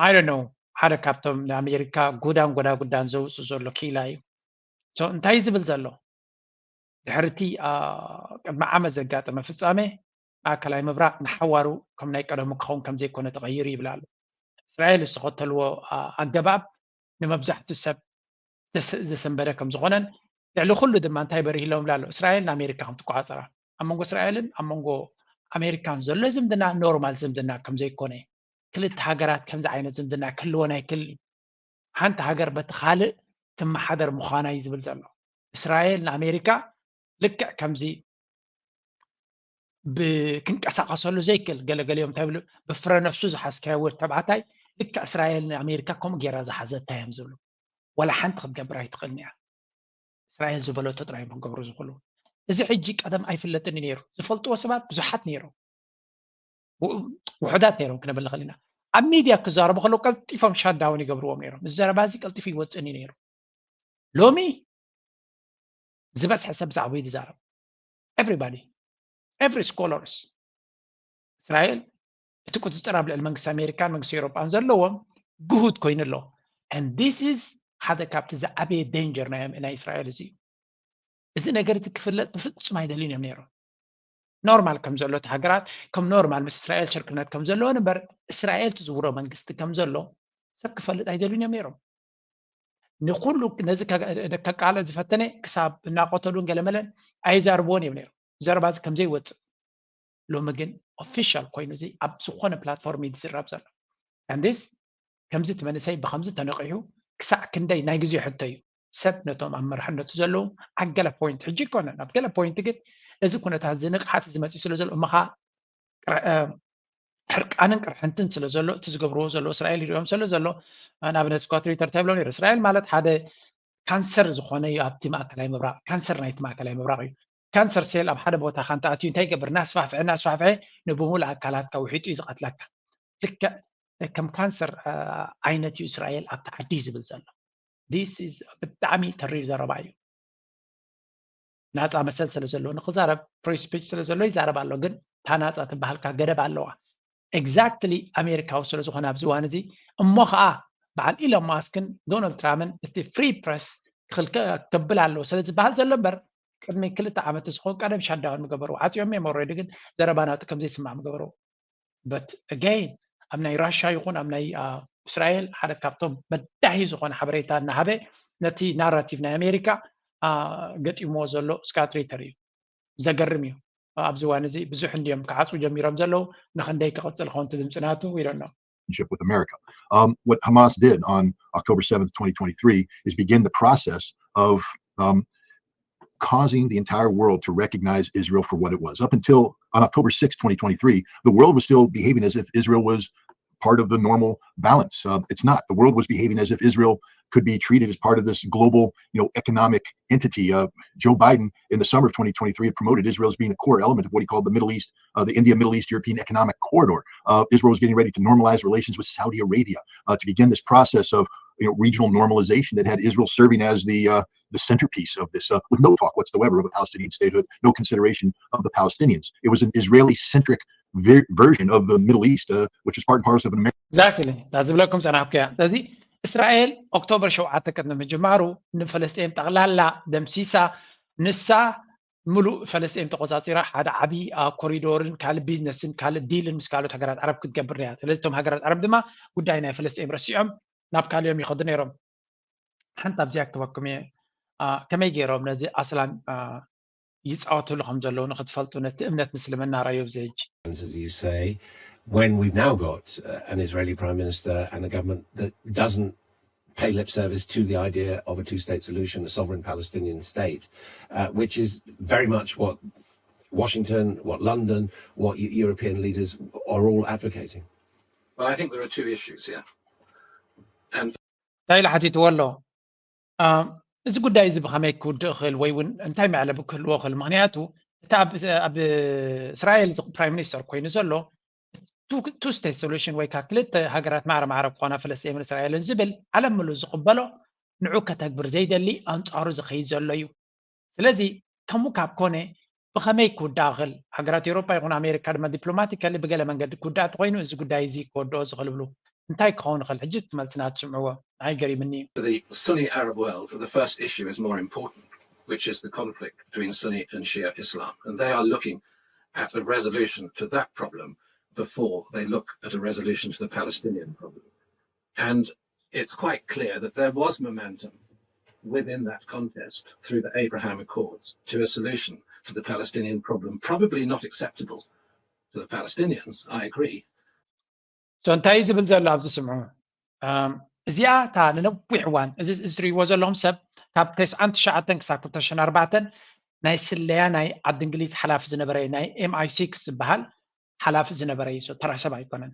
I don't know ሓደ ካብቶም ንኣሜሪካ ጉዳን ጎዳጉዳን ዘውፅእ ዘሎ ኪላ እዩ። እንታይ ዝብል ዘሎ ድሕርቲ ቅድሚ ዓመት ዘጋጠመ ፍጻሜ ማእከላይ ምብራቕ ንሓዋሩ ከም ናይ ቀደሙ ክኸውን ከም ዘይኮነ ተቐይሩ ይብል ኣሎ። እስራኤል ዝተኸተልዎ ኣገባብ ንመብዛሕትኡ ሰብ ዘሰንበደ ከም ዝኾነን ልዕሊ ኩሉ ድማ እንታይ በሪህ ኢሎም ኣሎ እስራኤል ንኣሜሪካ ከም ትቆፃፀራ ኣብ መንጎ እስራኤልን ኣብ መንጎ ኣሜሪካን ዘሎ ዝምድና ኖርማል ዝምድና ከም ዘይኮነ ክልተ ሃገራት ከምዚ ዓይነት ዝምድና ክህልወን ኣይክእልን ሓንቲ ሃገር በቲ ካልእ ትመሓደር ምዃና እዩ ዝብል ዘሎ። እስራኤል ንኣሜሪካ ልክዕ ከምዚ ብክንቀሳቀሰሉ ዘይክእል ገለገሊኦም እንታይ ብሉ ብፍረ ነፍሱ ዝሓዝካዮ ወድ ተባዕታይ ልክዕ እስራኤል ንኣሜሪካ ከምኡ ገይራ ዝሓዘታ እዮም ዝብሉ። ዋላ ሓንቲ ክትገብር ኣይትኽእልን እያ። እስራኤል ዝበለቶ ጥራይ እዮም ክገብሩ ዝኽእሉ። እዚ ሕጂ ቀደም ኣይፍለጥን እዩ ነይሩ። ዝፈልጥዎ ሰባት ብዙሓት ነይሮም። ውሑዳት ነይሮም ክነብል ንኽእል ኢና። ኣብ ሚድያ ክዛረቡ ከለዉ ቀልጢፎም ሻዳውን ይገብርዎም ነይሮም። እዚ ዘረባ እዚ ቀልጢፉ ይወፅእኒ ነይሩ። ሎሚ ዝበዝሐ ሰብ ብዛዕባ ይዛረብ። Everybody, every scholars እስራኤል እቲ ቁፅፅር ኣብ ልዕሊ መንግስቲ ኣሜሪካን መንግስቲ ኤውሮጳን ዘለዎም ግሁድ ኮይኑ ኣሎ። And this is ሓደ ካብቲ ዝዓበየ danger ናይ እስራኤል እዚ እዩ። እዚ ነገር እዚ ክፍለጥ ብፍፁም ኣይደልዩን እዮም ነይሮም። ኖርማል ከም ዘሎ እቲ ሃገራት ከም ኖርማል ምስ እስራኤል ሽርክነት ከም ዘለዎን እምበር እስራኤል ትዝውሮ መንግስቲ ከም ዘሎ ሰብ ክፈልጥ ኣይደልዩን እዮም ነይሮም። ንኩሉ ነዚ ከቃለ ዝፈተነ ክሳብ እናቆተሉን ገለመለን ኣይዛርብዎን እዮም ነይሮም። ዘረባ እዚ ከምዘይወፅእ ሎሚ ግን ኦፊሻል ኮይኑ እዚ ኣብ ዝኾነ ፕላትፎርም እዩ ዝዝረብ ዘሎ። And this ከምዚ እቲ መንእሰይ ብከምዚ ተነቂሑ ክሳዕ ክንደይ ናይ ግዜ ሕቶ እዩ። ሰብ ነቶም ኣብ መርሕነቱ ዘለዉ ኣብ ገለ ፖይንት ሕጂ ይኮነን ኣብ ገለ ፖይንት ግን እዚ ኩነታት እዚ ንቕሓት እዚ መፅኡ ስለ ዘሎ እሞ ከዓ ሕርቃንን ቅርሕንትን ስለ ዘሎ እቲ ዝገብርዎ ዘሎ እስራኤል ይሪኦም ስለ ዘሎ ንኣብነት ስኳት ሪተር እንታይ ብሎ ነይሩ እስራኤል ማለት ሓደ ካንሰር ዝኾነ እዩ ኣብቲ ማእከላይ ምብራቕ ካንሰር ናይቲ ማእከላይ ምብራቕ እዩ ካንሰር ሴል ኣብ ሓደ ቦታ ካንተ ኣትዩ እንታይ ይገብር እናስፋፍሐ እናስፋፍሐ ንብሙሉ ኣካላትካ ውሒጡ እዩ ዝቐትለካ ልክዕ ከም ካንሰር ዓይነት እዩ እስራኤል ኣብቲ ዓዲ እዩ ዝብል ዘሎ this is ብጣዕሚ ተሪር ዘረባ እዩ ናፃ መሰል ስለ ዘለዎ ንክዛረብ free speech ስለ ዘሎ ይዛረብ ኣሎ ግን እታ ናፃ ትበሃልካ ገደብ ኣለዋ exactly ኣሜሪካዊ ስለ ዝኾነ ኣብዚ እዋን እዚ እሞ ከዓ በዓል ኢሎን ማስክን ዶናልድ ትራምፕን እቲ free press ክብል ኣለዎ ስለ ዝበሃል ዘሎ እምበር ቅድሚ ክልተ ዓመት ዝኸውን ቀደም ሻዳውን ምገበሩ ዓፅዮም እዮም already ግን ዘረባ ናቱ ከም ዘይስማዕ ምገበሩ but again ኣብ ናይ ራሻ ይኹን ኣብ ናይ እስራኤል ሓደ ካብቶም በዳሂ ዝኾነ ሓበሬታ እናሃበ ነቲ ናራቲቭ ናይ ኣሜሪካ ገጢምዎ ዘሎ ስኳት ሪተር እዩ ዘገርም እዩ ኣብዚ እዋን እዚ ብዙሕ እንድዮም ክዓፅው ጀሚሮም ዘለዉ ንክንደይ ክቕፅል ከውን ድምፂ ናቱ ይደኖ relationship with America. Um, what Hamas did on October seventh, twenty twenty-three, is begin the process of um, causing the entire world to recognize Israel for what it was. Up until on October sixth, twenty twenty-three, the world was still behaving as if Israel was part of the normal balance. Uh, it's not. The world was behaving as if Israel could be treated as part of this global, you know, economic entity. Uh, Joe Biden, in the summer of twenty twenty-three, had promoted Israel as being a core element of what he called the Middle East, uh, the India, Middle East, European economic corridor. Uh, Israel was getting ready to normalize relations with Saudi Arabia, uh, to begin this process of, you know, regional normalization that had Israel serving as the uh, the centerpiece of this, uh, with no talk whatsoever of a Palestinian statehood, no consideration of the Palestinians. It was an Israeli-centric ver- version of the Middle East, uh, which is part and parcel of an American. Exactly. እዛ ዝብለኩም ፀናሕኩ እያ። ስለዚ እስራኤል ኦክቶበር ሸውዓተ ቅድሚ ምጅማሩ ንፈለስጤም ጠቕላላ ደምሲሳ ንሳ ምሉእ ፈለስጤም ተቆፃፂራ ሓደ ዓብዪ ኮሪዶርን ካልእ ቢዝነስን ካልእ ዲልን ምስ ካልኦት ሃገራት ዓረብ ክትገብር እያ። ስለዚ እቶም ሃገራት ዓረብ ድማ ጉዳይ ናይ ፈለስጤም ረሲዖም ናብ ካልኦም ይኸዱ ነይሮም። ሓንቲ ኣብዚኣ ክበኩም እየ ከመይ ገይሮም ነዚ ኣስላም ይፃወትሉ ከም ዘለዉ ንክትፈልጡ ነቲ እምነት ምስልምና ረዩ ኣብዚ ሕጂ As you say, when we've now got uh, an Israeli prime minister and a government that doesn't pay lip service to the idea of a two-state solution, a sovereign Palestinian state, uh, which is very much what Washington, what London, what European leaders are all advocating. Well, I think there are two issues here. እንታይ ኢሉ ሓቲትዎ ኣሎ? እዚ ጉዳይ እዚ ብኸመይ ክውድእ ይኽእል ወይ እውን እንታይ መዕለቢ ክህልዎ ይኽእል? ምኽንያቱ እቲ ኣብ እስራኤል ፕራይም ሚኒስተር ኮይኑ ዘሎ ቱ ስቴት ሶሉሽን ወይ ከዓ ክልተ ሃገራት ማዕረ ማዕረ ክኾና ፈለስጤምን እስራኤልን ዝብል ዓለም ምሉእ ዝቕበሎ ንዑ ከተግብር ዘይደሊ ኣንፃሩ ዝኸይድ ዘሎ እዩ። ስለዚ ከምኡ ካብ ኮነ ብኸመይ ክውዳእ ይኽእል? ሃገራት ኤውሮጳ ይኹን ኣሜሪካ ድማ ዲፕሎማቲካሊ ብገለ መንገዲ ክውዳእ እንተኾይኑ እዚ ጉዳይ እዚ ክወድኦ ዝኽእል ይብሉ። እንታይ ክኸውን ይኽእል? ሕጂ እቲ መልስና ትስምዕዎ ንዓይ ገሪምኒ እዩ። The Sunni Arab world, the first issue is more important, which is the conflict between Sunni and Shia Islam. And they are looking at a resolution to that problem before they look at a resolution to the Palestinian problem. And it's quite clear that there was momentum within that contest through the Abraham Accords to a solution to the Palestinian problem, probably not acceptable to the Palestinians, I agree. So እንታይ እዩ ዝብል ዘሎ ኣብዚ ስምዑ። እዚኣ እታ ንነዊሕ እዋን እዚ እዚ ትሪእዎ ዘለኹም ሰብ ካብ ተስዓን ትሽዓተን ክሳብ ክልተ ሽሕን ኣርባዕተን ናይ ስለያ ናይ ዓዲ እንግሊዝ ሓላፊ ዝነበረ ናይ ኤምኣይ ሲክስ ዝበሃል ሓላፊ ዝነበረ እዩ። ተራ ሰብ ኣይኮነን።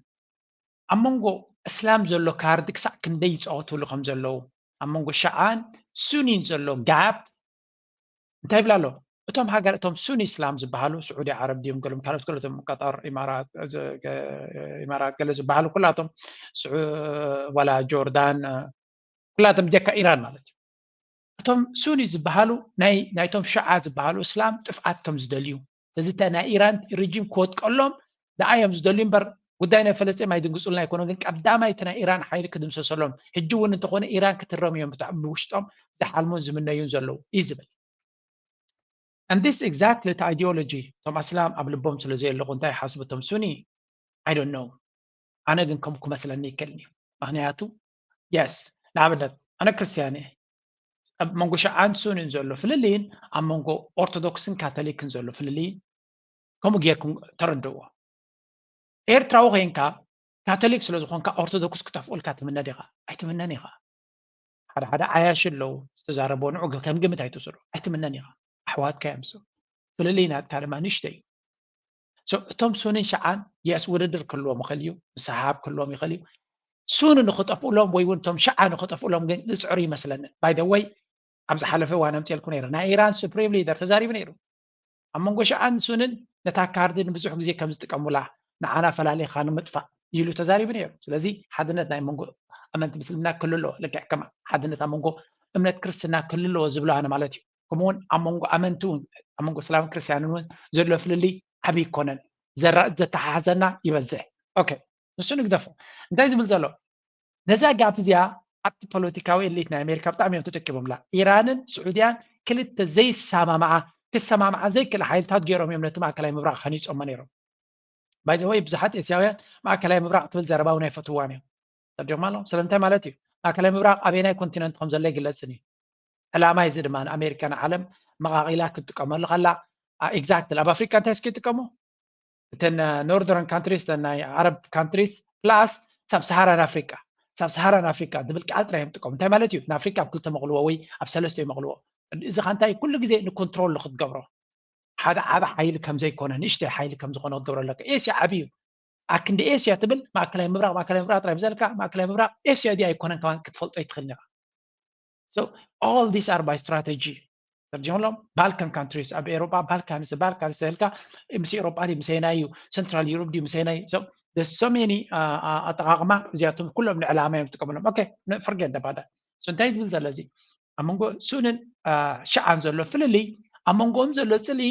ኣብ መንጎ እስላም ዘሎ ካርድ ክሳዕ ክንደይ ይፃወትሉ ከም ዘለዉ ኣብ መንጎ ሸዓን ሱኒን ዘሎ ጋፕ እንታይ ይብላ ኣሎ? እቶም ሃገር እቶም ሱኒ እስላም ዝበሃሉ ስዑዲ ዓረብ ድዮም ገሎም ካልኦት ገለቶም ቀጠር ኢማራት ገለ ዝበሃሉ ኩላቶም ዋላ ጆርዳን ኩላቶም ጀካ ኢራን ማለት እዩ። እቶም ሱኒ ዝበሃሉ ናይቶም ሽዓ ዝበሃሉ እስላም ጥፍኣት ከም ዝደልዩ እዚ ናይ ኢራን ሪጂም ክወጥቀሎም ደኣ እዮም ዝደልዩ እምበር ጉዳይ ናይ ፈለስጢን ኣይድንግፁልና ኣይኮነ ግን ቀዳማይ እቲ ናይ ኢራን ሓይሊ ክድምሰሰሎም ሕጂ እውን እንተኾነ ኢራን ክትረም እዮም ብውሽጦም ዝሓልሙን ዝምነዩን ዘለዉ እዩ ዝብል። And this exactly እቲ ideology እቶም ኣስላም ኣብ ልቦም ስለ ዘየለኹ እንታይ ይሓስቡ እቶም ሱኒ I don't know። ኣነ ግን ከም ክመስለኒ ይክእልኒ ምክንያቱ yes ንኣብነት ኣነ ክርስትያን እየ ኣብ መንጎ ሽዓን ሱንን ዘሎ ፍልልይን ኣብ መንጎ ኦርቶዶክስን ካቶሊክን ዘሎ ፍልልይን ከምኡ ጌርኩም ተረድእዎ። ኤርትራዊ ኮይንካ ካቶሊክ ስለ ዝኾንካ ኦርቶዶክስ ክጠፍኡልካ ትምነ ዲኻ? ኣይትምነን ኢኻ። ሓደ ሓደ ዓያሽ ኣለዉ ዝተዛረቦ ንዑ ከም ግምት ኣይትውሰዶ ኣይትምነን ኢኻ። ኣሕዋትካ እዮም ሰብ ፍልልይ ናትካ ድማ ንሽተ እዩ። እቶም ሱንን ሸዓን የስ ውድድር ክህልዎም ይኽእል እዩ፣ ምስሓብ ክህልዎም ይኽእል እዩ። ሱን ንኽጠፍኡሎም ወይ እውን እቶም ሸዓ ንኽጠፍኡሎም ግን ዝፅዕሩ ይመስለኒ። ባይ ዘ ወይ ኣብ ዝሓለፈ እዋን ኣምፅኤልኩ ነይረ ናይ ኢራን ሱፕሪም ሊደር ተዛሪቡ ነይሩ። ኣብ መንጎ ሸዓን ሱንን ነታ ካርዲ ንብዙሕ ግዜ ከም ዝጥቀሙላ ንዓና ፈላሊኻ ንምጥፋእ ኢሉ ተዛሪቡ ነይሩ። ስለዚ ሓድነት ናይ መንጎ ኣመንቲ ምስልምና ክልሎ ልክዕ ከማ ሓድነት ኣብ መንጎ እምነት ክርስትና ክልሎ ዝብሎ ኣነ ማለት እዩ። ከምኡውን ኣብ መንጎ ኣመንቲ እውን ኣብ መንጎ እስላምን ክርስትያንን እውን ዘሎ ፍልልይ ዓብዪ ይኮነን። ዘተሓሓዘና ይበዝሕ። ኦኬ ንሱ ንግደፎ። እንታይ ዝብል ዘሎ ነዛ ጋፕ እዚኣ ኣብቲ ፖለቲካዊ ኤሊት ናይ ኣሜሪካ ብጣዕሚ እዮም ተጠቂሞምላ። ኢራንን ስዑድያን ክልተ ዘይሰማማዓ ክሰማማዓ ዘይክእል ሓይልታት ገይሮም እዮም ነቲ ማእከላይ ምብራቕ ከኒፆሞ ነይሮም። ባይ ዘ ወይ ብዙሓት ኤስያውያን ማእከላይ ምብራቕ ትብል ዘረባ እውን ኣይፈትዋን እዮም። ተርጆማ ኣለዎም ስለምንታይ ማለት እዩ ማእከላይ ምብራቕ ኣበየናይ ኮንቲነንት ከም ዘሎ ይግለፅን እዩ። ዕላማ እዚ ድማ ንኣሜሪካ ንዓለም መቓቒላ ክትጥቀመሉ ከላ ኤግዛክትሊ ኣብ ኣፍሪካ እንታይ እስኪ ይጥቀሙ እተን ኖርዘርን ካንትሪስ ናይ ዓረብ ካንትሪስ ፕላስ ሳብ ሰሃራን ኣፍሪካ ሳብ ሰሃራን ኣፍሪካ ዝብል ቃል ጥራይ እዮም ጥቀሙ እንታይ ማለት እዩ ንኣፍሪካ ኣብ ክልተ መቕልዎ ወይ ኣብ ሰለስተ መቕልዎ እዚ ካ እንታይ ኩሉ ግዜ ንኮንትሮል ክትገብሮ ሓደ ዓቢ ሓይሊ ከም ዘይኮነ ንእሽተይ ሓይሊ ከም ዝኾነ ክትገብሮ ኣለካ ኤስያ ዓቢ እዩ ኣክንዲ ኤስያ ትብል ማእከላይ ምብራቅ ማእከላይ ምብራቅ ጥራይ ብዘልካ ማእከላይ ምብራቅ ኤስያ ድያ ኣይኮነን ከማን ክትፈልጦ ኣይትኽእልን ኢኻ all these are by strategy ተርጅምሎም Balkan countries ኣብ ኤሮጳ ባልካንስ ባልካንስ ተልካ ምስ ኤሮጳ ድዩ ምሰና እዩ central Europe ድዩ ምሰና እዩ so many ኣጠቃቅማ እዚኣቶም ኩሎም ንዕላማ እዮም ዝጥቀምሎም okay forget about that እንታይ ዝብል ዘሎ እዚ ኣብ መንጎ ሱንን ሽዓን ዘሎ ፍልልይ ኣብ መንጎኦም ዘሎ ፅልኢ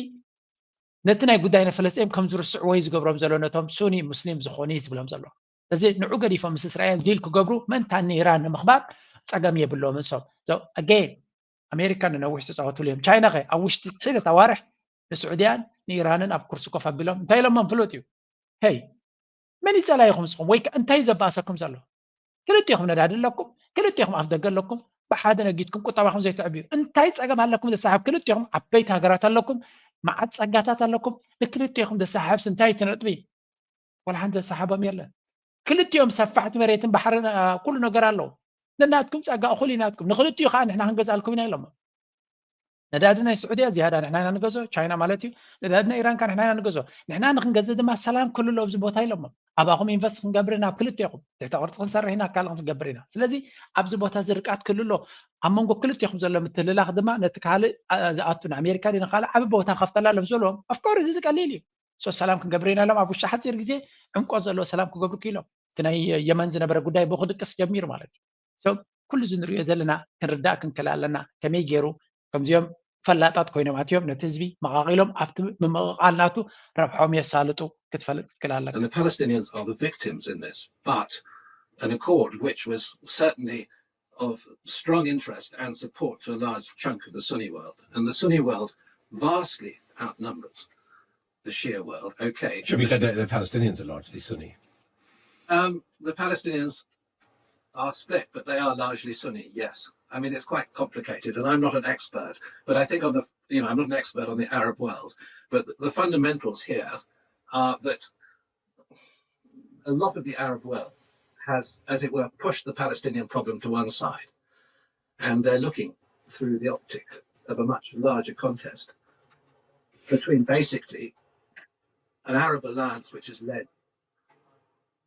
ነቲ ናይ ጉዳይ ናይ ፈለስጢን ከም ዝርስዕዎ እዩ ዝገብሮም ዘሎ ነቶም ሱኒ ሙስሊም ዝኾኑ እዩ ዝብሎም ዘሎ እዚ ንዑ ገዲፎም ምስ እስራኤል ዲል ክገብሩ ምእንታን ንኢራን ንምኽባር ፀገም የብሎምን so again ኣሜሪካ ንነዊሕ ዝተፃወትሉ እዮም ቻይና ከ ኣብ ውሽጢ ሕደት ኣዋርሕ ንስዑድያን ንኢራንን ኣብ ኩርሲ ኮፍ ኣቢሎም እንታይ ኢሎሞም ፍሉጥ እዩ ሄይ መን ይፀላይኹም ንስኹም ወይ እንታይ ዘባእሰኩም ዘሎ ክልቴኹም ነዳዲ ኣለኩም ክልቴኹም ኣፍደገ ኣለኩም ብሓደ ነጊድኩም ቁጠባኹም ዘይተዕብዩ እንታይ ፀገም ኣለኩም ዘሰሓብ ክልቴኹም ዓበይቲ ሃገራት ኣለኩም መዓት ፀጋታት ኣለኩም ንክልቴኹም ዘሰሓብስ እንታይ ትነጥቢ ወላ ሓንቲ ዘሰሓቦም የለን ክልቲኦም ሰፋሕቲ መሬትን ባሕርን ኩሉ ነገር ኣለዉ ነናትኩም ፀጋ እኹል ኢናትኩም ንክልቲኡ ከዓ ንሕና ክንገዝኣልኩም ኢና ኢሎሞ ነዳዲ ናይ ስዑድያ ዝያዳ ንሕና ኢና ንገዞ ቻይና ማለት እዩ ነዳዲ ናይ ኢራን ከዓ ንሕና ኢና ንገዞ ንሕና ንክንገዝእ ድማ ሰላም ክልሉ ኣብዚ ቦታ ኢሎሞ ኣባኹም ኢንቨስት ክንገብር ኢና ኣብ ክልቴኹም ትሕተ ቅርፂ ክንሰርሕ ኢና ካልእ ክንገብር ኢና ስለዚ ኣብዚ ቦታ እዚ ርቃት ክልሎ ኣብ መንጎ ክልቴኹም ዘሎ ምትልላኽ ድማ ነቲ ካልእ ዝኣቱ ንኣሜሪካ ድዩ ንካልእ ዓቢ ቦታ ከፍተላ ኣለፍ ዝበልዎም ኣፍኮር እዚ ዝቀሊል እዩ so ሰላም ክንገብር ኢና ኢሎም ኣብ ውሽጢ ሓፂር ግዜ ዕምቆ ዘለዎ ሰላም ክገብሩ ክኢሎም እቲ ናይ የመን ዝነበረ ጉዳይ ብኡ ክድቅስ ጀሚሩ ማለት እዩ ኩሉ እዚ ንሪኦ ዘለና ክንርዳእ ክንክእል ኣለና ከመይ ገይሩ ከምዚኦም ፈላጣት ኮይኖም ኣትዮም ነቲ ህዝቢ መቓቒሎም ኣብቲ ምምቕቓል ናቱ ረብሖም የሳልጡ ክትፈልጥ ክትክእል ኣለካ And the Palestinians are the victims in this, but an accord which was certainly of strong interest and support to a large chunk of the Sunni world. And the Sunni world vastly outnumbers the Shia world. Okay. Should we say that the Palestinians are largely Sunni? Um, the Palestinians are split, but they are largely Sunni, yes. I mean, it's quite complicated, and I'm not an expert, but I think on the, you know, I'm not an expert on the Arab world, but the fundamentals here are that a lot of the Arab world has, as it were, pushed the Palestinian problem to one side. And they're looking through the optic of a much larger contest between basically an Arab alliance which is led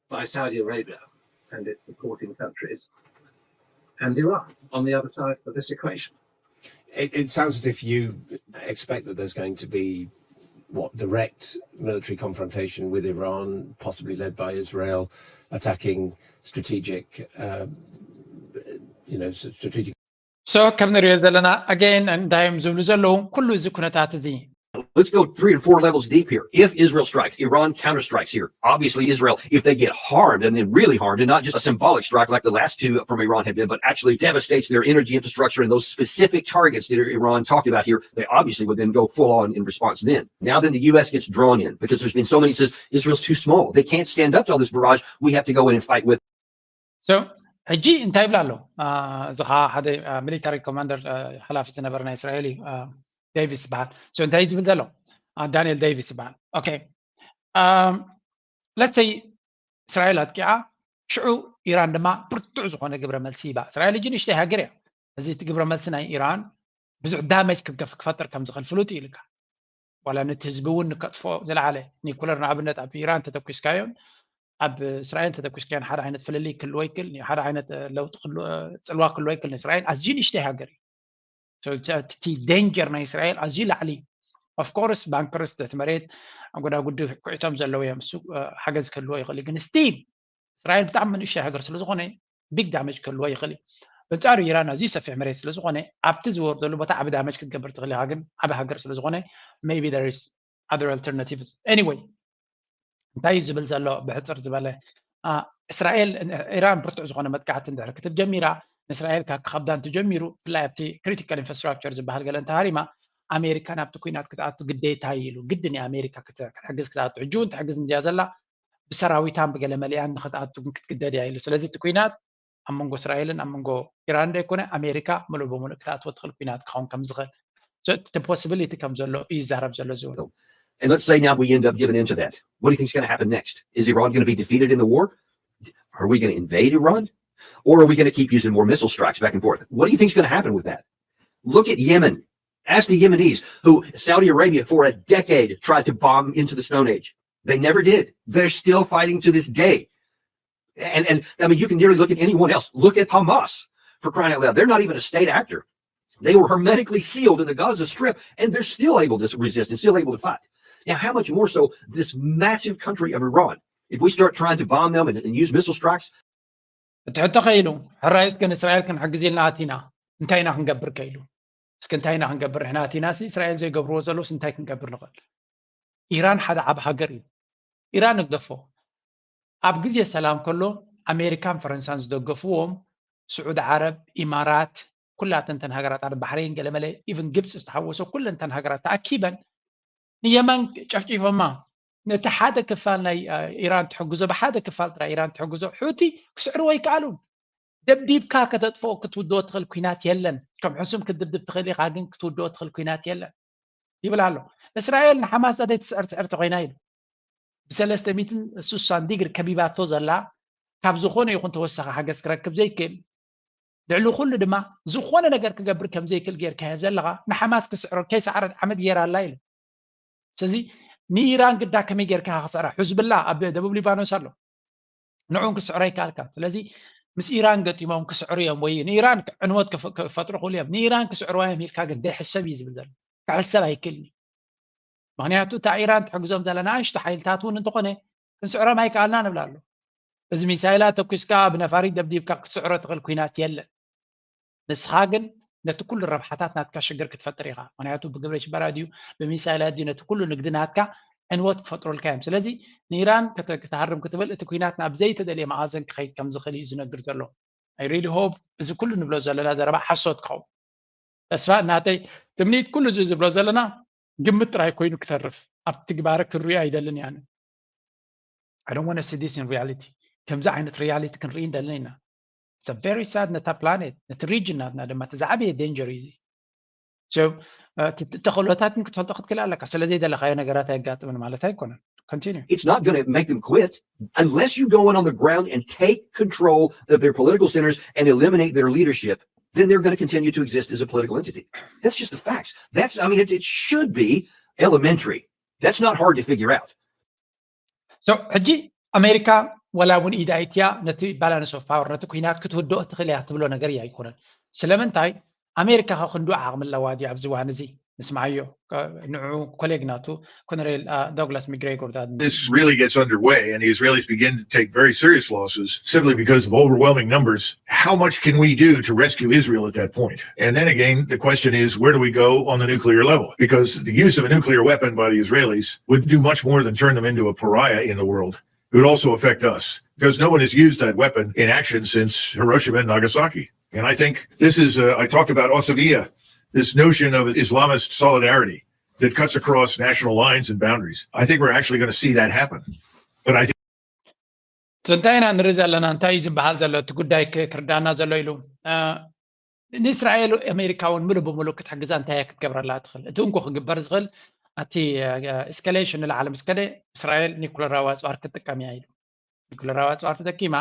by Saudi Arabia and its supporting countries and Iran on the other side of this equation. it, it sounds as if you expect that there's going to be what, direct military confrontation with Iran, possibly led by Israel, attacking strategic, uh, you know, strategic. So ከም ንሪኦ ዘለና again እንታይ እዮም ዝብሉ ዘለዉ? ኩሉ እዚ ኩነታት እዚ Let's go three or four levels deep here. If Israel strikes, Iran counterstrikes here. Obviously, Israel, if they get harmed and then really harmed, and not just a symbolic strike like the last two from Iran have been, but actually devastates their energy infrastructure and those specific targets that Iran talked about here, they obviously would then go full on in response then. Now then the U S gets drawn in because there's been so many says Israel's too small. They can't stand up to all this barrage. We have to go in and fight with So ሕጂ እንታይ ይብላ ኣሎ? እዚ ከዓ ሓደ ሚሊታሪ ኮማንደር ሓላፊ ዝነበረ ናይ እስራኤል እዩ፣ ዴቪስ ይበሃል። So እንታይ ዝብል ዘሎ? ዳንኤል ዴቪስ ይበሃል። Okay, let's say እስራኤል ኣጥቂዓ፣ ሽዑ ኢራን ድማ ብርቱዕ ዝኾነ ግብረ መልሲ ይባ። እስራኤል እጂ ንእሽተይ ሃገር እያ። እዚ እቲ ግብረ መልሲ ናይ ኢራን ብዙሕ damage ክፈጥር ከም ዝኽእል ፍሉጥ እዩ ኢልካ። ዋላ ነቲ ህዝቢ እውን ንከጥፍኦ ዝለዓለ ኒኩለር ንኣብነት ኣብ ኢራን ተተኩስካዮን ኣብ እስራኤል ተተኩስካዮን ሓደ ዓይነት ፍልልይ ክህልዎ ይክእል፣ ሓደ ዓይነት ለውጢ ጽልዋ ክህልዎ ይክእል። ንእስራኤል ኣዝዩ ንእሽተይ ሃገር እዩ። እቲ danger ናይ እስራኤል ኣዝዩ ላዕሊ። Of course ባንክርስ፣ ትሕቲ መሬት ጎዳጉዲ ኩዒቶም ዘለዉ እዮም። እሱ ሓገዝ ክህልዎ ይኽእል እዩ፣ ግን still እስራኤል ብጣዕሚ ንእሽተይ ሃገር ስለዝኾነ big damage ክህልዎ ይኽእል እዩ። በንጻሩ ኢራን ኣዝዩ ሰፊሕ መሬት ስለዝኾነ ኣብቲ ዝወርደሉ ቦታ ዓቢ damage ክትገብር ትኽእል ኢኻ፣ ግን ዓቢ ሃገር ስለዝኾነ maybe there is other alternatives. Anyway እንታይ እዩ ዝብል ዘሎ? ብሕጽር ዝበለ እስራኤል፣ ኢራን ብርቱዕ ዝኾነ መጥቃዕቲ እንድሕር ክትብ ጀሚራ፣ ንእስራኤል ካብ ክኸብዳ እንተጀሚሩ፣ ብፍላይ ኣብቲ critical infrastructure ዝበሃል ገለ እንተሃሪማ፣ ኣሜሪካ ናብቲ ኩናት ክትኣቱ ግዴታ እዩ ኢሉ። ግድን እዩ ኣሜሪካ ክትሕግዝ ክትኣቱ። ሕጂ እውን ትሕግዝ እንድያ ዘላ፣ ብሰራዊታን ብገለ መሊኣን ንክትኣቱ ግን ክትግደድ እያ ኢሉ። ስለዚ እቲ ኩናት ኣብ መንጎ እስራኤልን ኣብ መንጎ ኢራን ዶ ኣይኮነ፣ ኣሜሪካ ምሉእ ብምሉእ ክትኣትዎ ትኽእል ኩናት ክኸውን ከም ዝኽእል፣ እቲ possibility ከም ዘሎ እዩ ይዛረብ ዘሎ ዝብል። And let's say now we end up giving into that. What do you think is going to happen next? Is Iran going to be defeated in the war? Are we going to invade Iran? Or are we going to keep using more missile strikes back and forth? What do you think is going to happen with that? Look at Yemen. Ask the Yemenis, who Saudi Arabia for a decade tried to bomb into the Stone Age. They never did. They're still fighting to this day. And, and I mean, you can nearly look at anyone else. Look at Hamas, for crying out loud. They're not even a state actor. They were hermetically sealed in the Gaza Strip, and they're still able to resist and still able to fight. Now, how much more so this massive country of Iran? If we start trying to bomb them and, and use missile strikes, እቲ ሕቶ ከኢሉ፣ ሕራይ እስከ ንእስራኤል ክንሕግዝ ኢልና ኣቲና፣ እንታይ ኢና ክንገብር ከኢሉ? እስከ እንታይ ኢና ክንገብር ንሕና ኣቲና? ሲ እስራኤል ዘይገብርዎ ዘለውስ እንታይ ክንገብር ንኽእል? ኢራን ሓደ ዓብ ሃገር እዩ። ኢራን ንግደፎ። ኣብ ግዜ ሰላም ከሎ ኣሜሪካን ፈረንሳን ዝደገፍዎም ስዑድ ዓረብ፣ ኢማራት፣ ኩላተን እተን ሃገራት ዓረብ፣ ባሕሬን፣ ገለመለ፣ ኢቭን ግብፂ ዝተሓወሶ ኩለን እተን ሃገራት ተኣኪበን ንየመን ጨፍጪፎማ። ነቲ ሓደ ክፋል ናይ ኢራን ትሕግዞ፣ ብሓደ ክፋል ጥራይ ኢራን ትሕግዞ ሑቲ ክስዕርዎ ኣይከኣሉን። ደብዲብካ ከተጥፍኦ ክትውድኦ ትኽእል ኩናት የለን። ከም ሕሱም ክትድብድብ ትኽእል ኢኻ፣ ግን ክትውድኦ ትኽእል ኩናት የለን ይብል ኣሎ። እስራኤል ንሓማስ ኣደይ ትስዕር ትስዕር ተኮይና ኢሉ ብሰለስተ ሚእትን ስሳን ዲግሪ ከቢባቶ ዘላ ካብ ዝኾነ ይኹን ተወሳኺ ሓገዝ ክረክብ ዘይክእል፣ ልዕሊ ኩሉ ድማ ዝኾነ ነገር ክገብር ከም ዘይክእል ጌርካዮ ዘለኻ ንሓማስ ክስዕሮ ከይሰዓረት ዓመት ጌራ ኣላ ኢሉ። ስለዚ ንኢራን ግዳ ከመይ ጌርካ ክስዕራ? ሕዝብላ ኣብ ደቡብ ሊባኖስ ኣሎ፣ ንዑን ክስዕሮ ኣይከኣልካ። ስለዚ ምስ ኢራን ገጢሞም ክስዕሩ እዮም ወይ ንኢራን ዕንወት ክፈጥሩ ክእሉ እዮም። ንኢራን ክስዕርዋ እዮም ኢልካ ግን ደይሕሰብ እዩ ዝብል ዘሎ። ክሕሰብ ኣይክእልን እዩ። ምክንያቱ እታ ኢራን ትሕግዞም ዘላ ንኣሽቱ ሓይልታት እውን እንተኾነ ክንስዕሮም ኣይከኣልና ንብላ ኣሎ። እዚ ሚሳይላት ተኩስካ ብነፋሪት ደብዲብካ ክትስዕሮ ትኽእል ኩናት የለን። ንስኻ ግን ነቲ ኩሉ ረብሓታት ናትካ ሽግር ክትፈጥር ኢኻ። ምክንያቱ ብግብረ ሽበራ ድዩ ብሚሳይላት ድዩ ነቲ ኩሉ ንግዲ ናትካ ዕንወት ክፈጥሩልካ እዮም። ስለዚ ንኢራን ክትሃርም ክትብል እቲ ኩናት ናብ ዘይተደልየ መኣዘን ክኸይድ ከም ዝኽእል እዩ ዝነግር ዘሎ። I really hope እዚ ኩሉ ንብሎ ዘለና ዘረባ ሓሶት ክኸውን። ተስፋ ናተይ ትምኒት ኩሉ እዚ ዝብሎ ዘለና ግምት ጥራይ ኮይኑ ክተርፍ ኣብ ትግባረ ክርእዮ ኣይደልን እየ። I don't want to see this in reality። ከምዚ ዓይነት reality ክንርኢ እንደለን ኢና። It's a very sad ነታ ፕላኔት፣ ነቲ region ናትና ድማ እቲ ዝዓበየ danger እዩ እዚ። So ተኽእሎታትን ክትፈልጦ ክትክእል ኣለካ። ስለ ዘይደለካዮ ነገራት ኣየጋጥምን ማለት ኣይኮነን። Continue. It's not going to make them quit unless you go in on the ground and take control of their political centers and eliminate their leadership. Then they're going to continue to exist as a political entity. That's just the facts. That's, I mean, it, it should be elementary. That's not hard to figure out. So ሕጂ ኣሜሪካ ወላ እውን ኢድ ኣይትያ ነቲ balance of power ነቲ ኩናት ክትውድኦ ትኽእል እያ ትብሎ ነገር እያ ኣይኮነን። ስለምንታይ ኣሜሪካ ከ ክንዱ ዓቕሚ ኣለዋ ድዩ ኣብዚ እዋን እዚ? ንስምዓዮ። ንዑ ኮሌግ ናቱ ኮነሬል ዶግላስ ሚግሬጎር። This really gets underway and the Israelis begin to take very serious losses simply because of overwhelming numbers. How much can we do to rescue Israel at that point? And then again, the question is, where do we go on the nuclear level? Because the use of a nuclear weapon by the Israelis would do much more than turn them into a pariah in the world. It would also affect us because no one has used that weapon in action since Hiroshima and Nagasaki. And I think this is, uh, I talked about Osavia, this notion of Islamist solidarity that cuts across national lines and boundaries. I think we're actually going to see that happen. But I think እንታይ ኢና ንርኢ ዘለና? እንታይ እዩ ዝበሃል ዘሎ? እቲ ጉዳይ ክርዳና ዘሎ ኢሉ ንእስራኤል ኣሜሪካ እውን ምሉእ ብምሉእ ክትሕግዛ እንታይ ክትገብረላ ትኽእል? እቲ እንኮ ክግበር ዝኽእል እቲ እስካሌሽን ንላዕሊ ምስ ከደ እስራኤል ኒኩለራዊ ኣፅዋር ክትጥቀም እያ ኢሉ። ኒኩለራዊ ኣፅዋር ተጠቂማ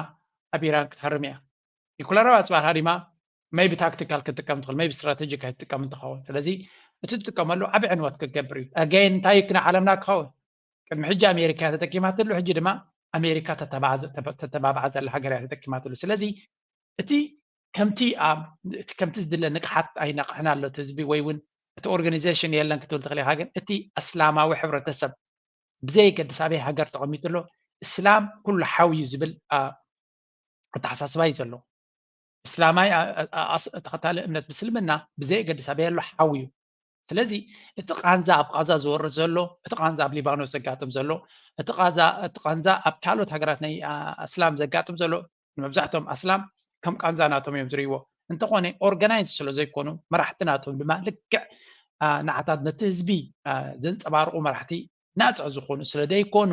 ኣብ ኢራን ክትሃርም እያ። ኒኩለራዊ ኣፅዋር ሃሪማ maybe ታክቲካል ክትጥቀም ትኽእል፣ maybe ስትራቴጂክ ኣይትጥቀም እንትኸውን። ስለዚ እቲ ትጥቀመሉ ዓቢ ዕንወት ክትገብር እዩ። ኣገይን እንታይ እዩ ክና ዓለምና ክኸውን? ቅድሚ ሕጂ ኣሜሪካ ተጠቂማትሉ፣ ሕጂ ድማ ኣሜሪካ ተተባብዓ ዘላ ሃገር እያ ተጠቂማትሉ። ስለዚ እቲ ከምቲ ከምቲ ዝድለ ንቕሓት ኣይነቕሕን ኣሎ እቲ ህዝቢ ወይ እውን እቲ ኦርጋኒዜሽን የለን ክትብል ትኽእል ኢኻ። ግን እቲ እስላማዊ ሕብረተሰብ ብዘየገድስ ኣበይ ሃገር ተቐሚጡ ኣሎ፣ እስላም ኩሉ ሓው እዩ ዝብል ኣተሓሳስባ እዩ ዘሎ። እስላማይ ተኸታሊ እምነት ምስልምና ብዘየገድስ ኣበይ ኣሎ ሓው እዩ። ስለዚ እቲ ቃንዛ ኣብ ቃዛ ዝወርድ ዘሎ፣ እቲ ቃንዛ ኣብ ሊባኖስ ዘጋጥም ዘሎ፣ እቲ ቃንዛ ኣብ ካልኦት ሃገራት ናይ ኣስላም ዘጋጥም ዘሎ፣ ንመብዛሕትኦም ኣስላም ከም ቃንዛ ናቶም እዮም ዝርእይዎ። እንተኾነ ኦርጋናይዝ ስለ ዘይኮኑ መራሕቲ ናቶም ድማ ልክዕ ንዓታት ነቲ ህዝቢ ዘንፀባርቑ መራሕቲ ናፅዕ ዝኾኑ ስለ ዘይኮኑ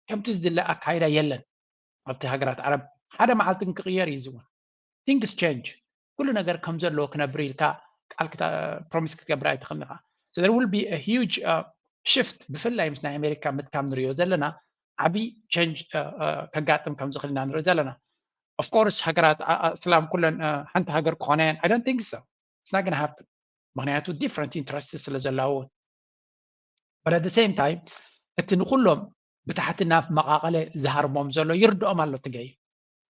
ከምቲ ዝድለ ኣካይዳ የለን። ኣብቲ ሃገራት ዓረብ ሓደ መዓልቲ ግን ክቕየር እዩ ዝውን። ቲንግስ ቸንጅ። ኩሉ ነገር ከም ዘለዎ ክነብር ኢልካ ቃል ፕሮሚስ ክትገብር ኣይትኽእልን ኢኻ። So there will be a huge shift ብፍላይ ምስ ናይ ኣሜሪካ ምጥካም ንሪኦ ዘለና ዓብዪ ቸንጅ ከጋጥም ከም ዝኽእል ኢና ንርኢ ዘለና። Of course ሃገራት እስላም ኩለን ሓንቲ ሃገር ክኾና እየን? I don't think so. It's not gonna happen. ምኽንያቱ different interest ስለ ዘለዎም። But at the same time እቲ ንኩሎም ብታሕቲ ናብ መቓቐለ ዝሃርሞም ዘሎ ይርድኦም ኣሎ ትገይ።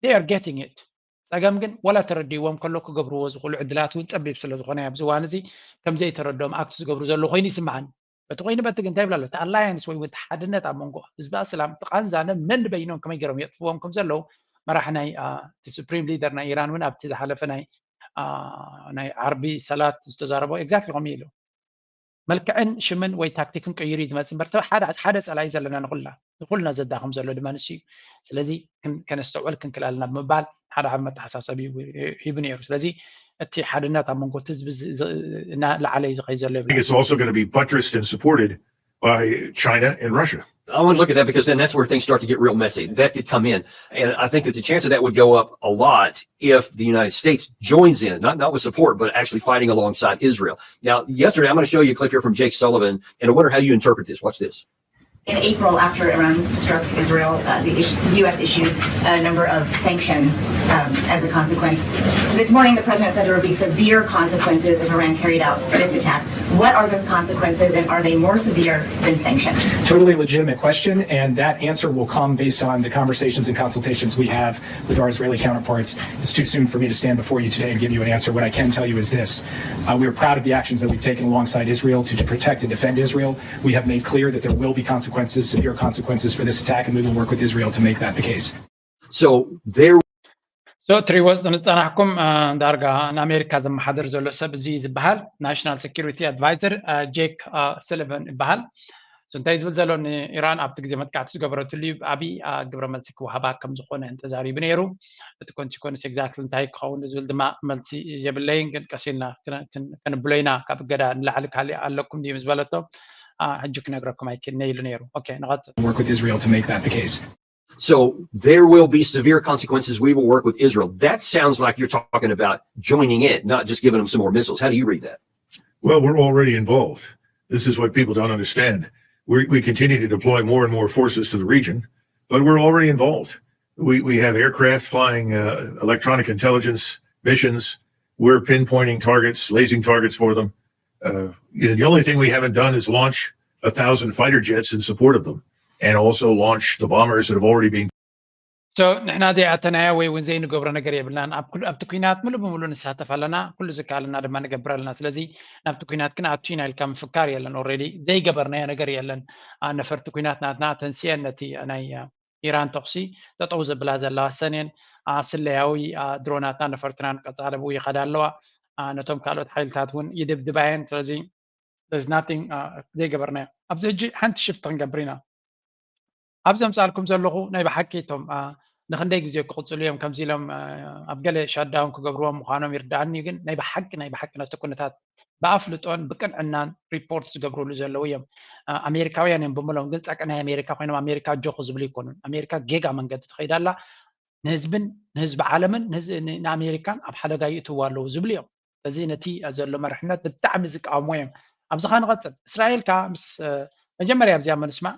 They are getting it. ፀገም ግን ወላ ተረዲዎም ከሎ ክገብርዎ ዝኽእሉ ዕድላት እውን ፀቢብ ስለ ዝኾነ ኣብዚ እዋን እዚ ከም ዘይተረድኦም ኣክት ዝገብሩ ዘሎ ኮይኑ ይስምዓኒ። በቲ ኮይኑ በቲ ግን እንታይ ይብላ ኣሎ? እቲ ኣላያንስ ወይ እውን እቲ ሓድነት ኣብ መንጎ ህዝቢ ኣስላም እቲ ቃንዛ ነንበይኖም ከመይ ገይሮም የጥፍዎም ከም ዘለዉ መራሒ ናይ እቲ ሱፕሪም ሊደር ናይ ኢራን እውን ኣብቲ ዝሓለፈ ናይ ናይ ዓርቢ ሰላት ዝተዛረቦ ኤግዛክትሊ ከምኡ ኢሉ። መልክዕን ሽምን ወይ ታክቲክን ቀይሩ እዩ ዝመፅእ እምበር ሓደ ሓደ ፀላኢ ዘለና ንኩልና ንኩልና ዘዳኸም ዘሎ ድማ ንሱ እዩ። ስለዚ ከነስተውዕል ክንክእል ኣለና ብምባል ሓደ ዓብ መተሓሳሰቢ ሂቡ ነይሩ። ስለዚ እቲ ሓድነት ኣብ መንጎ እቲ ህዝቢ እናለዓለ እዩ ዝኸይ ዘሎ ይብል። It's also going to be buttressed and supported by China and Russia. I want to look at that because then that's where things start to get real messy. That could come in. And I think that the chance of that would go up a lot if the United States joins in, not, not with support, but actually fighting alongside Israel. Now, yesterday, I'm going to show you a clip here from Jake Sullivan, and I wonder how you interpret this. Watch this. In April, after Iran struck Israel, uh, the, issue, the U S issued a number of sanctions um, as a consequence. This morning, the president said there would be severe consequences if Iran carried out this attack. What are those consequences, and are they more severe than sanctions? Totally legitimate question, and that answer will come based on the conversations and consultations we have with our Israeli counterparts. It's too soon for me to stand before you today and give you an answer. What I can tell you is this. Uh, we are proud of the actions that we've taken alongside Israel to, to protect and defend Israel. We have made clear that there will be consequences, severe consequences for this attack, and we will work with Israel to make that the case. So there So ትሪዎ ዝፀናሕኩም ዳርጋ ንኣሜሪካ ዘመሓደር ዘሎ ሰብ እዚ ዝበሃል ናሽናል ሴኪሪቲ ኣድቫይዘር ጄክ ሰሊቨን ይበሃል። እንታይ ዝብል ዘሎ ንኢራን ኣብቲ ግዜ መጥቃዕቲ ዝገበረትሉ እዩ ብዓብዪ ግብረ መልሲ ክወሃባ ከም ዝኾነ ተዛሪቡ ነይሩ። እቲ ኮንሲኮንስ ኤግዛክትሊ እንታይ ክኸውን ዝብል ድማ መልሲ የብለይን፣ ግን ቀስ ኢልና ከነብሎ ኢና። ካብ እገዳ ንላዕሊ ካሊእ ኣለኩም ድዩ ምስ በለቶ ሕጂ ክነግረኩም ኣይክእልን ኢሉ ነይሩ። ኦኬ ንቐፅል። Work with Israel to make that the case. So there will be severe consequences. We will work with Israel. That sounds like you're talking about joining in, not just giving them some more missiles. How do you read that? Well, we're already involved. This is what people don't understand. We, we continue to deploy more and more forces to the region, but we're already involved. We, we have aircraft flying uh, electronic intelligence missions. We're pinpointing targets, lasing targets for them. Uh, you know, the only thing we haven't done is launch a thousand fighter jets in support of them, and also launch the bombers that have already been. So ንሕና ዘይኣተናዮ ወይ እውን ዘይንገብሮ ነገር የብልናን። ኣብ ኩሉ ኣብቲ ኲናት ምሉእ ብምሉእ ንሳተፍ ኣለና፣ ኩሉ ዝከኣለና ድማ ንገብር ኣለና። ስለዚ ናብቲ ኲናት ክንኣቱ ኢና ኢልካ ምፍካር የለን። Already ዘይገበርናዮ ነገር የለን። ነፈርቲ ኲናት ናትና ተንስኤን ነቲ ናይ ኢራን ተኹሲ ጠጠው ዘብላ ዘለዋ ሰኔን ስለያዊ ድሮናትና ነፈርትናን ቀጻለ ብኡ ይኸዳ ኣለዋ። ነቶም ካልኦት ሓይልታት እውን ይድብድባየን። ስለዚ there's nothing ዘይገበርናዮ። ኣብዚ ሕጂ ሓንቲ ሽፍት ክንገብር ኢና። ኣብዚ ኣምጻልኩም ዘለኹ ናይ ብሓቂ እቶም ንክንደይ ግዜ ክቕጽሉ እዮም ከምዚ ኢሎም ኣብ ገለ ሻዳውን ክገብርዎም ምዃኖም ይርዳኣኒ። ግን ናይ ብሓቂ ናይ ብሓቂ ነቲ ኩነታት ብኣፍልጦን ብቅንዕናን ሪፖርት ዝገብርሉ ዘለዉ እዮም። ኣሜሪካውያን እዮም ብምሎም፣ ግን ጸቅናይ ኣሜሪካ ኮይኖም ኣሜሪካ ጆኹ ዝብሉ ይኮኑን። ኣሜሪካ ጌጋ መንገዲ ትኸይድ ኣላ። ንህዝብን ንህዝቢ ዓለምን ንኣሜሪካን ኣብ ሓደጋ ይእትዉ ኣለዉ ዝብሉ እዮም። እዚ ነቲ ዘሎ መርሕነት ብጣዕሚ ዝቃወሞ እዮም። ኣብዚኻ ንቐጽል። እስራኤል ከኣ ምስ መጀመርያ ኣብዚኣ መንስማዕ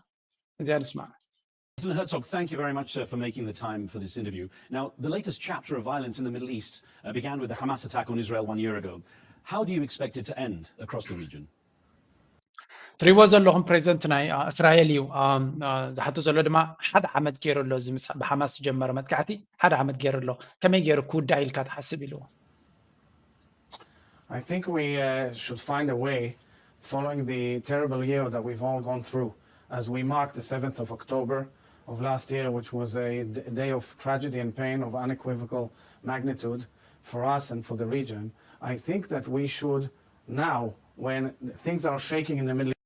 እዚኣ ንስማዕ። President Herzog, thank you very much, sir, for making the time for this interview. Now, the latest chapter of violence in the Middle East uh, began with the Hamas attack on Israel one year ago. How do you expect it to end across the region? ትሪዎ ዘለኹም ፕሬዚደንት ናይ እስራኤል እዩ። ዝሓቶ ዘሎ ድማ ሓደ ዓመት ገይሩ ኣሎ። እዚ ምስ ብሓማስ ዝጀመረ መጥቃዕቲ ሓደ ዓመት ገይሩ ኣሎ። ከመይ ገይሩ ክውዳእ ኢልካ ትሓስብ ኢልዎ? I think we uh, should find a way, following the terrible year that we've all gone through, as we mark the seventh of October of last year, which was a day of tragedy and pain of unequivocal magnitude for us and for the region. I think that we should now, when things are shaking in the Middle East,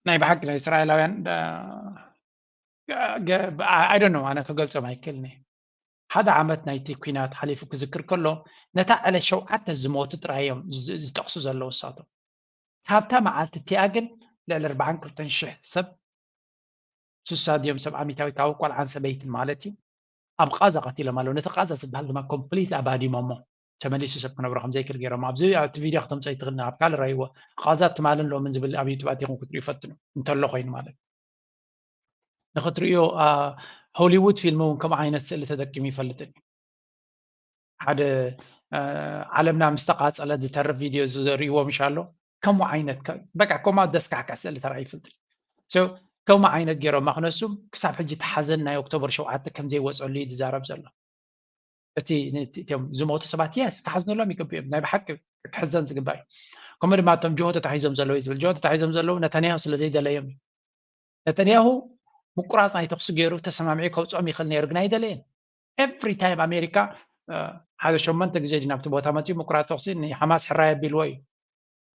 ናይ ብሓቂ ናይ እስራኤላውያን I don't know፣ ኣነ ክገልጾም ኣይክእልን። ሓደ ዓመት ናይቲ ኲናት ሓሊፉ ክዝክር ከሎ፣ ነታ ዕለት ሸውዓተ ዝሞቱ ጥራይ እዮም ዝጠቕሱ ዘለዉ እሳቶም። ካብታ መዓልቲ እቲኣ ግን ልዕሊ ኣርባዓን ክልተን ሽሕ ሰብ፣ ስሳ ድዮም ሰብ ዓሚታዊ ካብ ቆልዓን ሰበይትን ማለት እዩ፣ ኣብ ቃዛ ቀቲሎም ኣለዉ። ነቲ ቃዛ ዝበሃል ድማ ኮምፕሊት ኣባዲሞሞ ተመሊሱ ሰብ ክነብሮ ከም ዘይክእል ገይሮም። ኣብዚ ኣብቲ ቪድዮ ክተምፀ ይትኽእል፣ ኣብ ካልእ ረይዎ። ቃዛ ትማልን ሎምን ዝብል ኣብ ዩቱብ ኣቲኹም ክትሪኡ ፈትኑ፣ እንተሎ ኮይኑ ማለት። ንኽትርእዮ ሆሊውድ ፊልም እውን ከምኡ ዓይነት ስእሊ ተጠቂሙ ይፈልጥን እዩ። ሓደ ዓለምና ምስ ተቃጸለት ዝተርፍ ቪድዮ ዘርእይዎ ምሽ ኣሎ። ከምኡ ዓይነት በቃ ከምኡ ደስካሕካ ስእሊ ተራእዩ ይፈልጥን። ከምኡ ዓይነት ገይሮማ ክነሱ ክሳብ ሕጂ ተሓዘን ናይ ኦክቶበር ሸውዓተ ከም ዘይወፀሉ እዩ ዝዛረብ ዘሎ። እቲ እቶም ዝሞቱ ሰባት የስ ክሓዝነሎም ይግብኦም፣ ናይ ብሓቂ ክሕዘን ዝግባእ እዩ። ከምኡ ድማ እቶም ጅሆ ተታሒዞም ዘለዉ እዩ ዝብል። ጅሆ ተታሒዞም ዘለዉ ነታንያሁ ስለ ዘይደለዮም እዩ። ነታንያሁ ምቁራፅ ናይ ተኽሲ ገይሩ ተሰማሚዑ ከውፅኦም ይኽእል ነይሩ፣ ግን ኣይደለየን። ኤቭሪ ታይም ኣሜሪካ ሓደ ሸመንተ ግዜ ድዩ ናብቲ ቦታ መፅኡ ምቁራፅ ተኽሲ ንሓማስ ሕራይ ኣቢልዎ እዩ።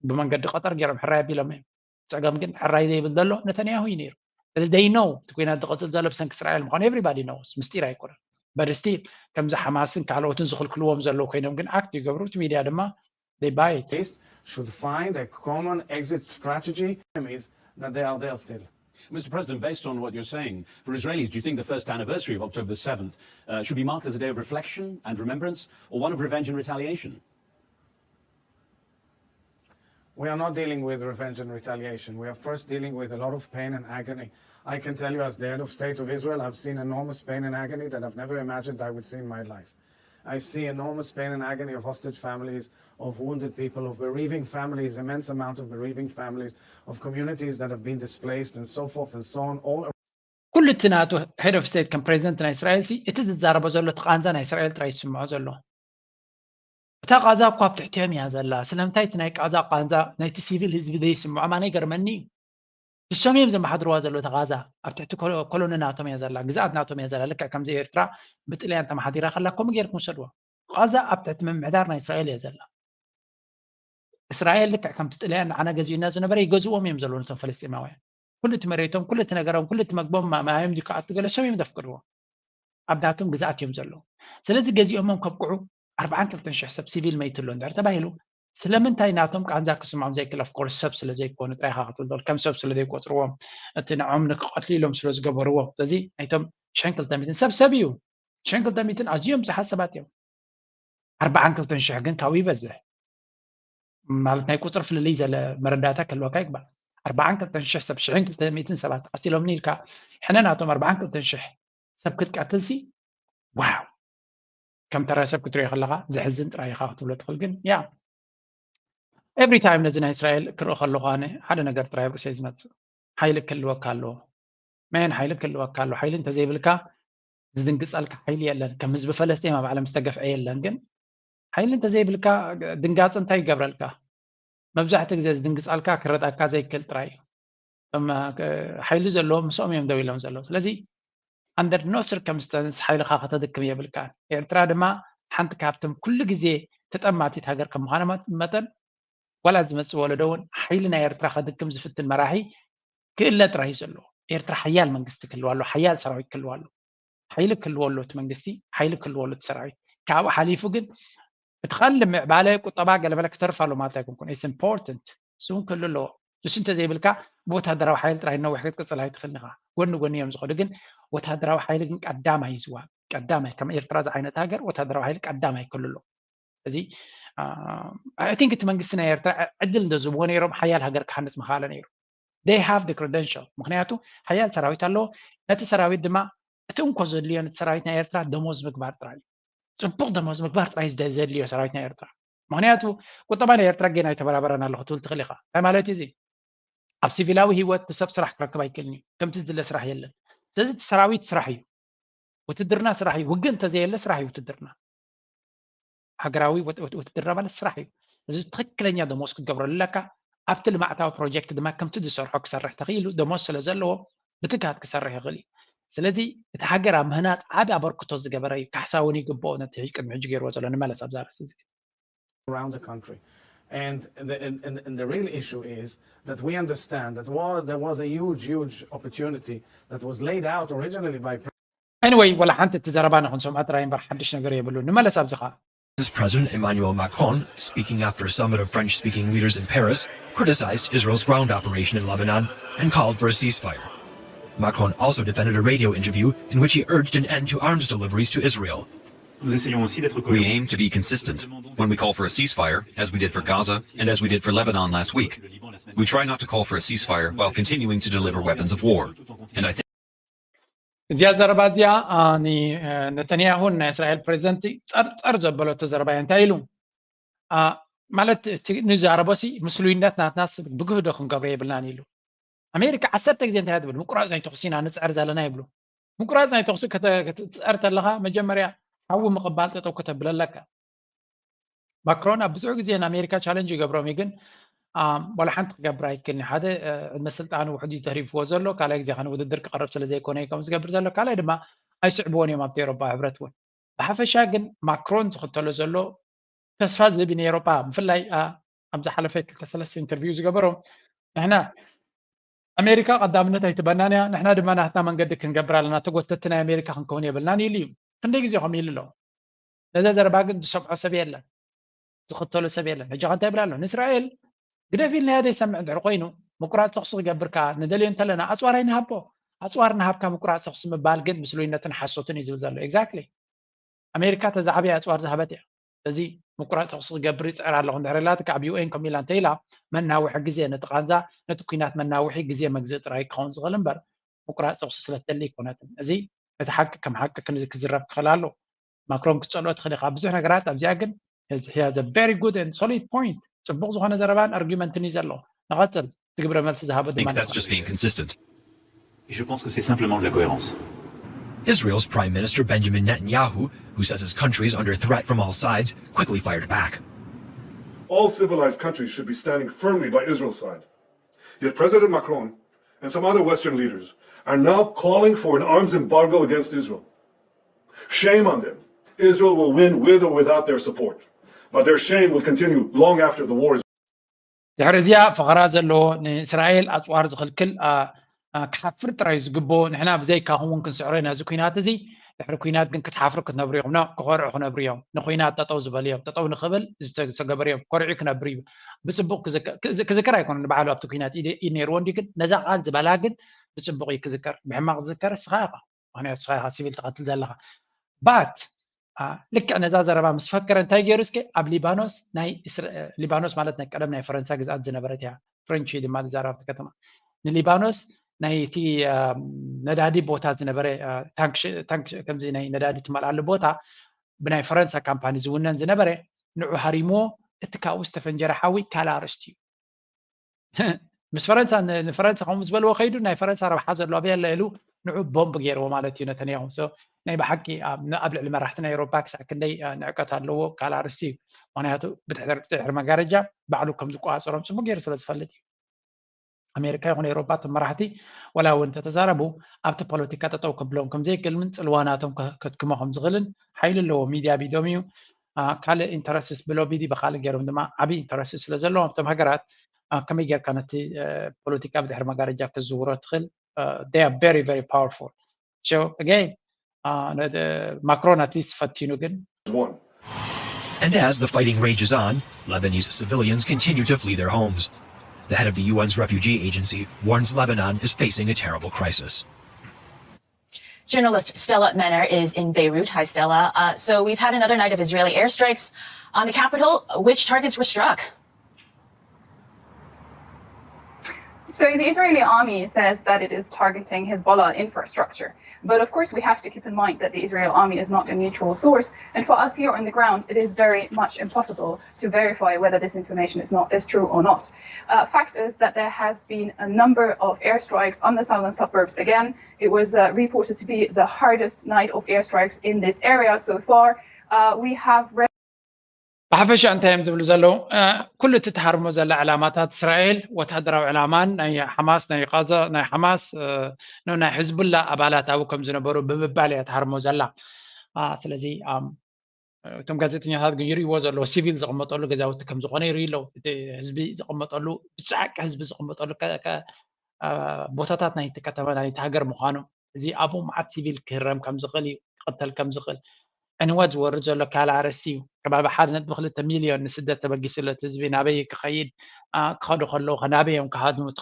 ብመንገዲ ቀጠር ገይሮም ሕራይ ኣቢሎም እዮም። ፀገም ግን ሕራይ ዘይብል ዘሎ ነታንያሁ እዩ ነይሩ። ስለዚ they know እቲ ኩናት ዝቐፅል ዘሎ ብሰንኪ እስራኤል ምዃኑ everybody knows፣ ምስጢር ኣይኮነን። But still ከምዚ ሓማስን ካልኦትን ዝኽልክልዎም ዘለዉ ኮይኖም ግን ኣክት ይገብሩ። እቲ ሚድያ ድማ they buy it። Should find a common exit strategy that they are there still. Mister President, based on what you're saying, for Israelis, do you think the first anniversary of October the seventh uh, should be marked as a day of reflection and remembrance, or one of revenge and retaliation? We are not dealing with revenge and retaliation. We are first dealing with a lot of pain and agony. I can tell you, as the head of state of Israel, I've seen enormous pain and agony that I've never imagined I would see in my life. I see enormous pain and agony of hostage families, of wounded people, of bereaving families, immense amount of bereaving families, of communities that have been displaced, and so forth and so on. All ኩሉ እቲ ናቱ ሄድ ኦፍ ስቴት ከም ፕሬዚደንት ናይ እስራኤል ሲ እቲ ዝዛረቦ ዘሎ እቲ ቃንዛ ናይ እስራኤል ጥራይ ይስምዖ ዘሎ። እታ ቃዛ እኳ ኣብ ትሕቲኦም እያ ዘላ። ስለምንታይ እቲ ናይ ቃዛ ቃንዛ ናይቲ ሲቪል ህዝቢ ዘይስምዖም ኣነ ይገርመኒ እዩ። ንሶም እዮም ዘመሓድርዋ ዘለዉ እታ ቃዛ። ኣብ ትሕቲ ኮሎኒ ናቶም እያ ዘላ፣ ግዝኣት ናቶም እያ ዘላ። ልክዕ ከምዚ ኤርትራ ብጥልያን ተመሓዲራ ከላ ከምኡ ጌርኩም ውሰድዋ። ቃዛ ኣብ ትሕቲ ምምሕዳር ናይ እስራኤል እያ ዘላ። እስራኤል ልክዕ ከምቲ ጥልያን ንዓና ገዚኡና ዝነበረ ይገዝእዎም እዮም ዘለዉ ነቶም ፈለስጢማውያን። ኩሉ እቲ መሬቶም፣ ኩሉ እቲ ነገሮም፣ ኩሉ እቲ መግቦም ማዮም ድዩ ክኣቱ ገለ ሰብ እዮም ዘፍቅድዎ። ኣብ ናቶም ግዝኣት እዮም ዘለዉ። ስለዚ ገዚኦሞም ከብቅዑ ኣርባዓን ክልተን ሽሕ ሰብ ሲቪል መይቱ ኣሎ እንድሕር ተባሂሉ ስለምንታይ ናቶም ቃንዛ ክስምዖም ዘይክእል? Of course ሰብ ስለ ዘይኮኑ ጥራይ ኢኻ ክትብል ትኽእል፣ ከም ሰብ ስለ ዘይቆፅርዎም፣ እቲ ንዖም ንክቐትሉ ኢሎም ስለ ዝገበርዎ። ስለዚ ናይቶም ሽሕን ክልተ ሚእትን ሰብ ሰብ እዩ። ሽሕን ክልተ ሚእትን ኣዝዮም ብዙሓት ሰባት እዮም። ኣርባዓን ክልተን ሽሕ ግን ካብኡ ይበዝሕ። ማለት ናይ ቁፅሪ ፍልልይ ዘለ መረዳእታ ክህልወካ ይግባእ። ኣርባዓን ክልተን ሽሕ ሰብ ሽሕን ክልተ ሚእትን ሰባት ቀቲሎምኒ ኢልካ ሕነ ናቶም ኣርባዓን ክልተን ሽሕ ሰብ ክትቀትልሲ ዋው ከም ተራ ሰብ ክትሪኦ ከለኻ ዘሕዝን ጥራይ ኢኻ ክትብሎ ትኽእል። ግን ያ ኤቭሪ ታይም ነዚ ናይ እስራኤል ክርኢ ከለኹ ኣነ ሓደ ነገር ጥራይ ኣብ ርእሰይ ዝመፅእ ሓይሊ ክህልወካ ኣለዎ። መን ሓይሊ ክህልወካ ኣለዎ። ሓይሊ እንተዘይብልካ ዝድንግጸልካ ሓይሊ የለን። ከም ህዝቢ ፈለስጢን ኣብ ዓለም ዝተገፍዐ የለን። ግን ሓይሊ እንተዘይብልካ ድንጋጽ እንታይ ይገብረልካ? መብዛሕትኡ ግዜ ዝድንግጸልካ ክረድኣካ ዘይክእል ጥራይ እዩ። እቶም ሓይሊ ዘለዎም ምስኦም እዮም ደው ኢሎም ዘለዉ። ስለዚ under no circumstance ሓይልኻ ከተድክም የብልካን። ኤርትራ ድማ ሓንቲ ካብቶም ኩሉ ግዜ ተጠማቲት ሃገር ከም ምዃና መጠን ዋላ ዝመጽእ ወለዶ እውን ሓይሊ ናይ ኤርትራ ከድክም ዝፍትን መራሒ ክእለ ጥራይ እዩ ዘለዎ። ኤርትራ ሓያል መንግስቲ ክህልዋ ኣሎ፣ ሓያል ሰራዊት ክህልዋ ኣሎ። ሓይሊ ክህልዎ ኣሎ እቲ መንግስቲ፣ ሓይሊ ክህልዎ ኣሎ እቲ ሰራዊት። ካብኡ ሓሊፉ ግን እቲ ካልእ ምዕባለ ቁጠባ ገለመለ ክተርፍ ኣሎ ማለት ኣይኮንኩን። It's important። እሱ እውን ክህሉ ኣለዎ። እሱ እንተዘይብልካ ብወታደራዊ ሓይሊ ጥራይ ነዊሕ ክትቅጽል ኣይትኽእልን ኢኻ። ጎኒ ጎኒ እዮም ዝኸዱ። ግን ወታደራዊ ሓይሊ ግን ቀዳማይ እዩ ዝወሃብ። ቀዳማይ ከም ኤርትራ ዝዓይነት ሃገር ወታደራዊ ሓይሊ ቀዳማይ ክህሉ ኣለዎ። እዚ I think እቲ መንግስቲ ናይ ኤርትራ ዕድል እንተዝህብዎ ነይሮም ሓያል ሃገር ክሃንጽ ምኽኣለ ነይሩ። They have the credential። ምኽንያቱ ሓያል ሰራዊት ኣለዎ። ነቲ ሰራዊት ድማ እቲ እንኮ ዘድልዮ ነቲ ሰራዊት ናይ ኤርትራ ደሞዝ ምግባር ጥራይ እዩ። ጽቡቕ ደሞዝ ምግባር ጥራይ እዩ ዘድልዮ ሰራዊት ናይ ኤርትራ። ምኽንያቱ ቁጠባ ናይ ኤርትራ ጌና ይተበራበረና ኣለኹ ትብል ትኽእል ኢኻ። እንታይ ማለት እዩ እዚ? ኣብ ሲቪላዊ ህይወት እቲ ሰብ ስራሕ ክረክብ ኣይክእልን እዩ። ከምቲ ዝድለ ስራሕ የለን። ስለዚ እቲ ሰራዊት ስራሕ እዩ። ውትድርና ስራሕ እዩ። ውግእ እንተዘየለ ስራሕ እዩ ውትድርና። ሃገራዊ ውትድርና ማለት ስራሕ እዩ። እዚ ትኽክለኛ ደሞዝ ክትገብረሉ ኣለካ። ኣብቲ ልምዓታዊ ፕሮጀክት ድማ ከምቲ ዝሰርሖ ክሰርሕ ተኽኢሉ ደሞዝ ስለ ዘለዎ ብትግሃት ክሰርሕ ይኽእል እዩ። ስለዚ እቲ ሃገር ኣብ ምህናፅ ዓቢ ኣበርክቶ ዝገበረ እዩ። ካሕሳ እውን ይግብኦ ነቲ ቅድሚ ሕጂ ገይርዎ ዘሎ። ንመለስ ኣብዛ ርእሲ እዚ። Around the country. And the, and, and, and the real issue is that we understand that was, there was a huge, huge opportunity that was laid out originally by Anyway፣ ወላ ሓንቲ እቲ ዘረባ ንክንሰምዖ ጥራይ እምበር ሓድሽ ነገር የብሉን። ንመለስ ኣብዚ ኸዓ። President Emmanuel Macron, speaking after a summit of French speaking leaders in Paris, criticized Israel's ground operation in Lebanon and called for a ceasefire. Macron also defended a radio interview in which he urged an end to arms deliveries to Israel. Nous essayons aussi d'être We cohérents. Aim to be consistent when we call for a ceasefire, as we did for Gaza and as we did for Lebanon last week. We try not to call for a ceasefire while continuing to deliver weapons of war. And I think እዚኣ ዘረባ እዚኣ አ፣ ኒ- አ፣ ነተንያሁን ናይ እስራኤል ፕሬዚደንት ጸርጸር ዘበለቶ ዘረባ እያ። እንታይ ኢሉ? አ፣ ማለት እቲ ንዛረቦሲ ምስሉይነት ናትናስ ብግህዶ ክንገብሮ የብልናን ኢሉ። ኣሜሪካ ዓሰርተ ግዜ እንታይ እያ ትብል? ምቁራፅ ናይ ተኹሲ ኢና ንፅዕር ዘለና ይብሉ። ምቁራፅ ናይ ተኹሲ ከተ- ክትፅዕር ተለኻ መጀመርያ ሓዊ ምቕባል ጠጠው ከተብል ኣለካ። ማክሮን ኣብ ብዙሕ ግዜ ንኣሜሪካ ቻለንጅ ይገብሮም እዩ፣ ግን ዋላ ሓንቲ ክገብር ኣይክእልን እዩ። ሓደ ዕድመ ስልጣኑ ውሕድ እዩ ተሪፍዎ ዘሎ፣ ካልኣይ ግዜ ከነ ውድድር ክቐርብ ስለ ዘይኮነ እዩ ከምኡ ዝገብር ዘሎ፣ ካልኣይ ድማ ኣይስዕብዎን እዮም ኣብቲ ኤውሮጳ ሕብረት እውን። ብሓፈሻ ግን ማክሮን ዝኽተሎ ዘሎ ተስፋ ዝህብ እዩ ንኤውሮጳ፣ ብፍላይ ኣብ ዝሓለፈ ክልተ ሰለስተ ኢንተርቪው ዝገበሮ ንሕና ኣሜሪካ ቀዳምነት ኣይትበናን እያ፣ ንሕና ድማ ናትና መንገዲ ክንገብር ኣለና፣ ተጎተቲ ናይ ኣሜሪካ ክንከውን የብልናን ኢሉ እዩ። ክንደይ ግዜ ከምኡ ኢሉ ኣሎ። ነዛ ዘረባ ግን ዝሰምዖ ሰብ የለን፣ ዝኽተሎ ሰብ የለን። ሕጂ ከ እንታይ ይብል ኣሎ? ንእስራኤል ግደፍ ኢልናዮ ዘይሰምዕ እንድሕር ኮይኑ ምቁራፅ ተኹሲ ክገብር ከዓ ንደልዮ እንተለና ኣፅዋር ኣይንሃቦ። ኣፅዋር እናሃብካ ምቁራፅ ተኹሲ ምባል ግን ምስሉይነትን ሓሶትን እዩ ዝብል ዘሎ። ኤግዛክትሊ። ኣሜሪካ ተዛዕብያ ኣፅዋር ዝሃበት እያ። እዚ ምቁራፅ ተኹሲ ክገብር ይፅዕር ኣለኹ እንድሕር ኢላትካ ኣብ ዩ ኤን ከም ኢላ እንተ ኢላ መናውሒ ግዜ ነቲ ቃንዛ ነቲ ኲናት መናውሒ ግዜ መግዝኢ ጥራይ ክኸውን ዝኽእል እምበር ምቁራፅ ተኹሲ ስለ ትደሊ ኣይኮነትን። እዚ እቲ ሓቂ ከም ሓቂ ክንዚ ክዝረብ ክኽእል ኣሎ። ማክሮን ክትፀልኦ ትኽእል ኢኻ ብዙሕ ነገራት ኣብዚኣ ግን he has a very good and solid point ጽቡቕ ዝኾነ ዘረባን ኣርጊመንትን እዩ ዘሎ። ንቐፅል እቲ ግብረ መልሲ ዝሃቦ I think ድማ that's just being consistent. Et je pense que c'est simplement de la cohérence. Israel's Prime Minister Benjamin Netanyahu, who says his country is under threat from all sides, quickly fired back. All civilized countries should be standing firmly by Israel's side. Yet President Macron and some other Western leaders are now calling for an arms embargo against Israel. Shame on them. Israel will win with or without their support. But their shame will continue long after the war is ድሕሪ እዚኣ ፈኸራ ዘለዎ ንእስራኤል ኣፅዋር ዝኽልክል ክሓፍር ጥራይ ዝግብኦ ንሕና ብዘይካኹም እውን ክንስዕሮ ኢና እዚ ኩናት እዚ። ድሕሪ ኩናት ግን ክትሓፍሩ ክትነብሩ ኢኹም። ኖ፣ ክኾርዑ ክነብሩ እዮም። ንኩናት ጠጠው ዝበሉ እዮም። ጠጠው ንኽብል ዝተገበሩ እዮም። ኮሪዑ ክነብር እዩ። ብፅቡቕ ክዝከር ኣይኮነ ንባዕሉ ኣብቲ ኩናት ኢድ ነይርዎ እንዲ ግን ነዛ ቃል ዝበላ ግን ብፅቡቕ እዩ ክዝከር። ብሕማቕ ዝዝከር እስኻ ኢኻ። ምክንያቱ ስኻ ኢኻ ሲቪል ትቐትል ዘለኻ። ባት ልክዕ ነዛ ዘረባ ምስ ፈከረ እንታይ ገይሩ እስከ ኣብ ሊባኖስ ናይ ሊባኖስ ማለት ናይ ቀደም ናይ ፈረንሳ ግዝኣት ዝነበረት እያ። ፍሬንች ድማ ዝዛረብ ኣብቲ ከተማ ንሊባኖስ ናይቲ ነዳዲ ቦታ ዝነበረ ታንክ ከምዚ ናይ ነዳዲ ትመልኣሉ ቦታ ብናይ ፈረንሳ ካምፓኒ ዝውነን ዝነበረ ንዑ ሃሪምዎ። እቲ ካብኡ ዝተፈንጀረ ሓዊ ካልእ ኣርእስቲ እዩ። ምስ ፈረንሳ ንፈረንሳ ከምኡ ዝበልዎ ከይዱ ናይ ፈረንሳ ረብሓ ዘለዎ ኣበይ ኣሎ ኢሉ ንዑ ቦምብ ገይርዎ ማለት እዩ ነተንያሁ። So ናይ ብሓቂ ኣብ ልዕሊ መራሕቲ ናይ ኤሮፓ ክሳዕ ክንደይ ንዕቀት ኣለዎ ካልእ ኣርእስቲ እዩ። ምክንያቱ ብድሕሪ መጋረጃ ባዕሉ ከም ዝቆፃፀሮም ፅቡቅ ገይሩ ስለ ዝፈልጥ እዩ። ኣሜሪካ ይኹን ኤሮፓ እቶም መራሕቲ ዋላ እውን እንተተዛረቡ ኣብቲ ፖለቲካ ጠጠው ከብሎም ከም ዘይክእል ምን ፅልዋ ናቶም ከክትክሞ ከም ዝኽእልን ሓይሊ ኣለዎ። ሚድያ ቢዶም እዩ። ካልእ ኢንተረስትስ ብሎቢ ዲ ብካልእ ገይሮም ድማ ዓብዪ ኢንተረስትስ ስለ ዘለዎም ኣብቶም ሃገራት ከመይ ጌርካ ነቲ ፖለቲካ ብድሕሪ መጋረጃ ክትዝውሮ ትኽእል? They are very very powerful. So again, ማክሮን ኣትሊስት ፈቲኑ ግን And as the fighting rages on, Lebanese civilians continue to flee their homes. The head of the U N's refugee agency warns Lebanon is facing a terrible crisis. Journalist Stella Menner is in Beirut. Hi, Stella. Uh, so we've had another night of Israeli airstrikes on the capital. Which targets were struck? So the Israeli army says that it is targeting Hezbollah infrastructure. But of course, we have to keep in mind that the Israel army is not a neutral source. And for us here on the ground, it is very much impossible to verify whether this information is not is true or not. Uh, fact is that there has been a number of airstrikes on the southern suburbs. Again, it was uh, reported to be the hardest night of airstrikes in this area so far. Uh, we have read ብሓፈሻ እንታይ እዮም ዝብሉ ዘለዉ? ኩሉ እቲ ተሃርሞ ዘላ ዕላማታት እስራኤል ወታደራዊ ዕላማን ናይ ሓማስ ናይ ቃዛ ናይ ሓማስ ናይ ሕዝቡላ ኣባላት ኣብኡ ከም ዝነበሩ ብምባል እያ ተሃርሞ ዘላ። ስለዚ እቶም ጋዜጠኛታት ግን ይርእይዎ ዘለዉ ሲቪል ዝቕመጠሉ ገዛውቲ ከም ዝኾነ ይርእዩ ኣለዉ። እቲ ህዝቢ ዝቕመጠሉ ብጻዕቂ ህዝቢ ዝቕመጠሉ ቦታታት ናይቲ ከተማ ናይቲ ሃገር ምዃኑ እዚ ኣብኡ መዓት ሲቪል ክህረም ከም ዝኽእል እዩ ክቕተል ከም ዝኽእል ዕንወት ዝወርድ ዘሎ ካልእ ኣርእስቲ እዩ። ከባቢ ሓደ ነጥቢ ክልተ ሚልዮን ንስደት ተበጊሱ ኣሎ እቲ ህዝቢ ናበይ ክኸይድ ክኸዱ ከለዉ ከ ናበይ እዮም ክሃድሙ እቲ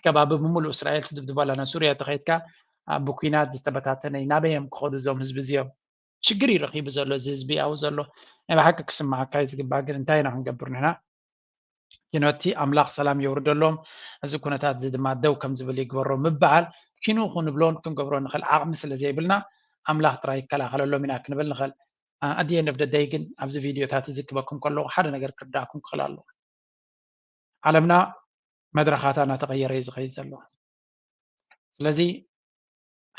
ከባቢ ብምሉእ እስራኤል ትድብድቦ ኣላ ናብ ሱርያ ተኸይድካ ብኩናት ዝተበታተነ እዩ ናበይ እዮም ክኸዱ እዞም ህዝቢ እዚኦም ሽግር እዩ ረኺቡ ዘሎ እዚ ህዝቢ ኣብኡ ዘሎ ናይ ብሓቂ ክስማዓካ እዩ ዝግባእ ግን እንታይ ኢና ክንገብር ንሕና ኪኖቲ ኣምላኽ ሰላም የውርደሎም እዚ ኩነታት እዚ ድማ ደው ከም ዝብል ይግበሮ ምበሃል ኪኑ ክንብሎን ክንገብሮ ንኽእል ዓቕሚ ስለ ዘይብልና ኣምላኽ ጥራይ ይከላኸለሎም ኢና ክንብል ንኽእል ኣዲየን ኦፍ ደደይ ግን ኣብዚ ቪድዮታት እዚ ክበኩም ከለኹ ሓደ ነገር ክርዳእኩም ክኽእል ኣለኹ ዓለምና መድረኻታ እናተቐየረ እዩ ዝኸይድ ዘሎ ስለዚ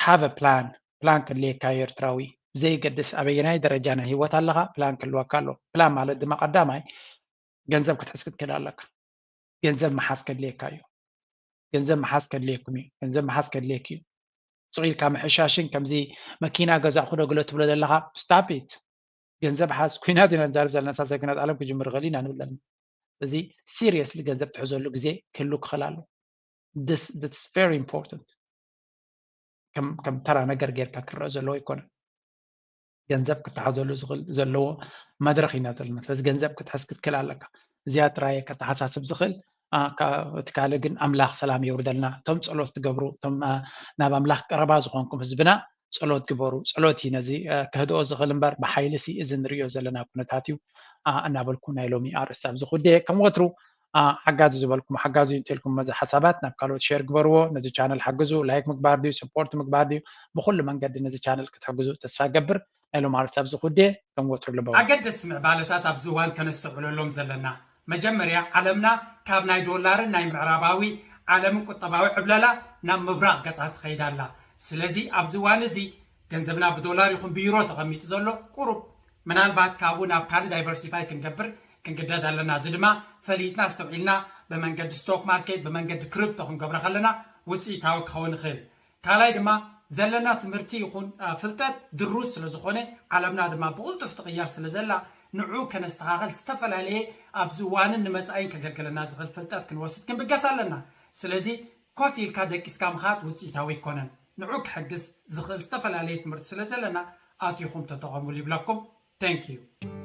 have plan plan ክድልየካ እዩ ኤርትራዊ ብዘይገድስ ኣበየናይ ደረጃ ናይ ህይወት ኣለኻ plan ክህልወካ ኣሎ plan ማለት ድማ ቀዳማይ ገንዘብ ክትሕዝ ክትክእል ኣለካ ገንዘብ ምሓዝ ከድልየካ እዩ ገንዘብ ምሓዝ ከድልየኩም እዩ ገንዘብ ምሓዝ ከድልየክ እዩ ስቕ ኢልካ ምሕሻሽን ከምዚ መኪና ገዛእኹ ዶ ግለ ትብሎ ዘለኻ stop it ገንዘብ ሓዝ ኩናት ኢና ንዛረብ ዘለና ሳልሳይ ኩናት ዓለም ክጅምር ይኽእል ኢና ንብል ዘለና እዚ seriously ገንዘብ ትሕዘሉ ግዜ ክህሉ ክኽእል ኣሎ this that's very important ከም ከም ተራ ነገር ጌርካ ክረአ ዘለዎ ኣይኮነን ገንዘብ ክተሓዘሉ ዝኽእል ዘለዎ መድረኽ ኢና ዘለና ስለዚ ገንዘብ ክትሕዝ ክትክእል ኣለካ እዚኣ ጥራይ ከተሓሳስብ ዝኽእል እቲ ካልእ ግን ኣምላኽ ሰላም የውርደልና እቶም ጸሎት ትገብሩ እቶም ናብ ኣምላኽ ቀረባ ዝኾንኩም ህዝብና ጸሎት ግበሩ ጸሎት እዩ ነዚ ከህድኦ ዝኽእል እምበር ብሓይሊ ሲ እዚ ንሪኦ ዘለና ኩነታት እዩ እናበልኩ ናይ ሎሚ ኣርእስቲ ኣብዚ ኩዴ ከም ወትሩ ሓጋዚ ዝበልኩም ሓጋዚ እንተልኩም መዚ ሓሳባት ናብ ካልኦት ሸር ግበርዎ ነዚ ቻነል ሓግዙ ላይክ ምግባር ድዩ ስፖርት ምግባር ድዩ ብኩሉ መንገዲ ነዚ ቻነል ክትሕግዙ ተስፋ ገብር ናይ ሎም ኣርእስቲ ኣብዚ ኩዴ ከም ወትሩ ልበው ኣገደስቲ ምዕባለታት ኣብዚ እዋን ከነስተውዕለሎም ዘለና መጀመርያ ዓለምና ካብ ናይ ዶላርን ናይ ምዕራባዊ ዓለምን ቁጠባዊ ዕብለላ ናብ ምብራቕ ገጻ ትኸይድ ኣላ ስለዚ ኣብዚ እዋን እዚ ገንዘብና ብዶላር ይኹን ብዩሮ ተቐሚጡ ዘሎ ቁሩብ ምናልባት ካብኡ ናብ ካልእ diversify ክንገብር ክንግደድ ኣለና እዚ ድማ ፈሊጥና ኣስተውዒልና ብመንገዲ stock market ብመንገዲ crypto ክንገብሮ ከለና ውፅኢታዊ ክኸውን ይኽእል ካልኣይ ድማ ዘለና ትምህርቲ ይኹን ፍልጠት ድሩስ ስለ ዝኾነ ዓለምና ድማ ብቕልጡፍ ትቕየር ስለ ዘላ ንዑ ከነስተኻኸል ዝተፈላለየ ኣብዚ እዋንን ንመፃኢን ከገልግለና ዝኽእል ፍልጠት ክንወስድ ክንብገስ ኣለና ስለዚ ኮፍ ኢልካ ደቂስካ ምኻድ ውፅኢታዊ ኣይኮነን ንዑ ክሕግዝ ዝኽእል ዝተፈላለየ ትምህርቲ ስለ ዘለና ኣቲኹም ተጠቐሙሉ ይብለኩም thank you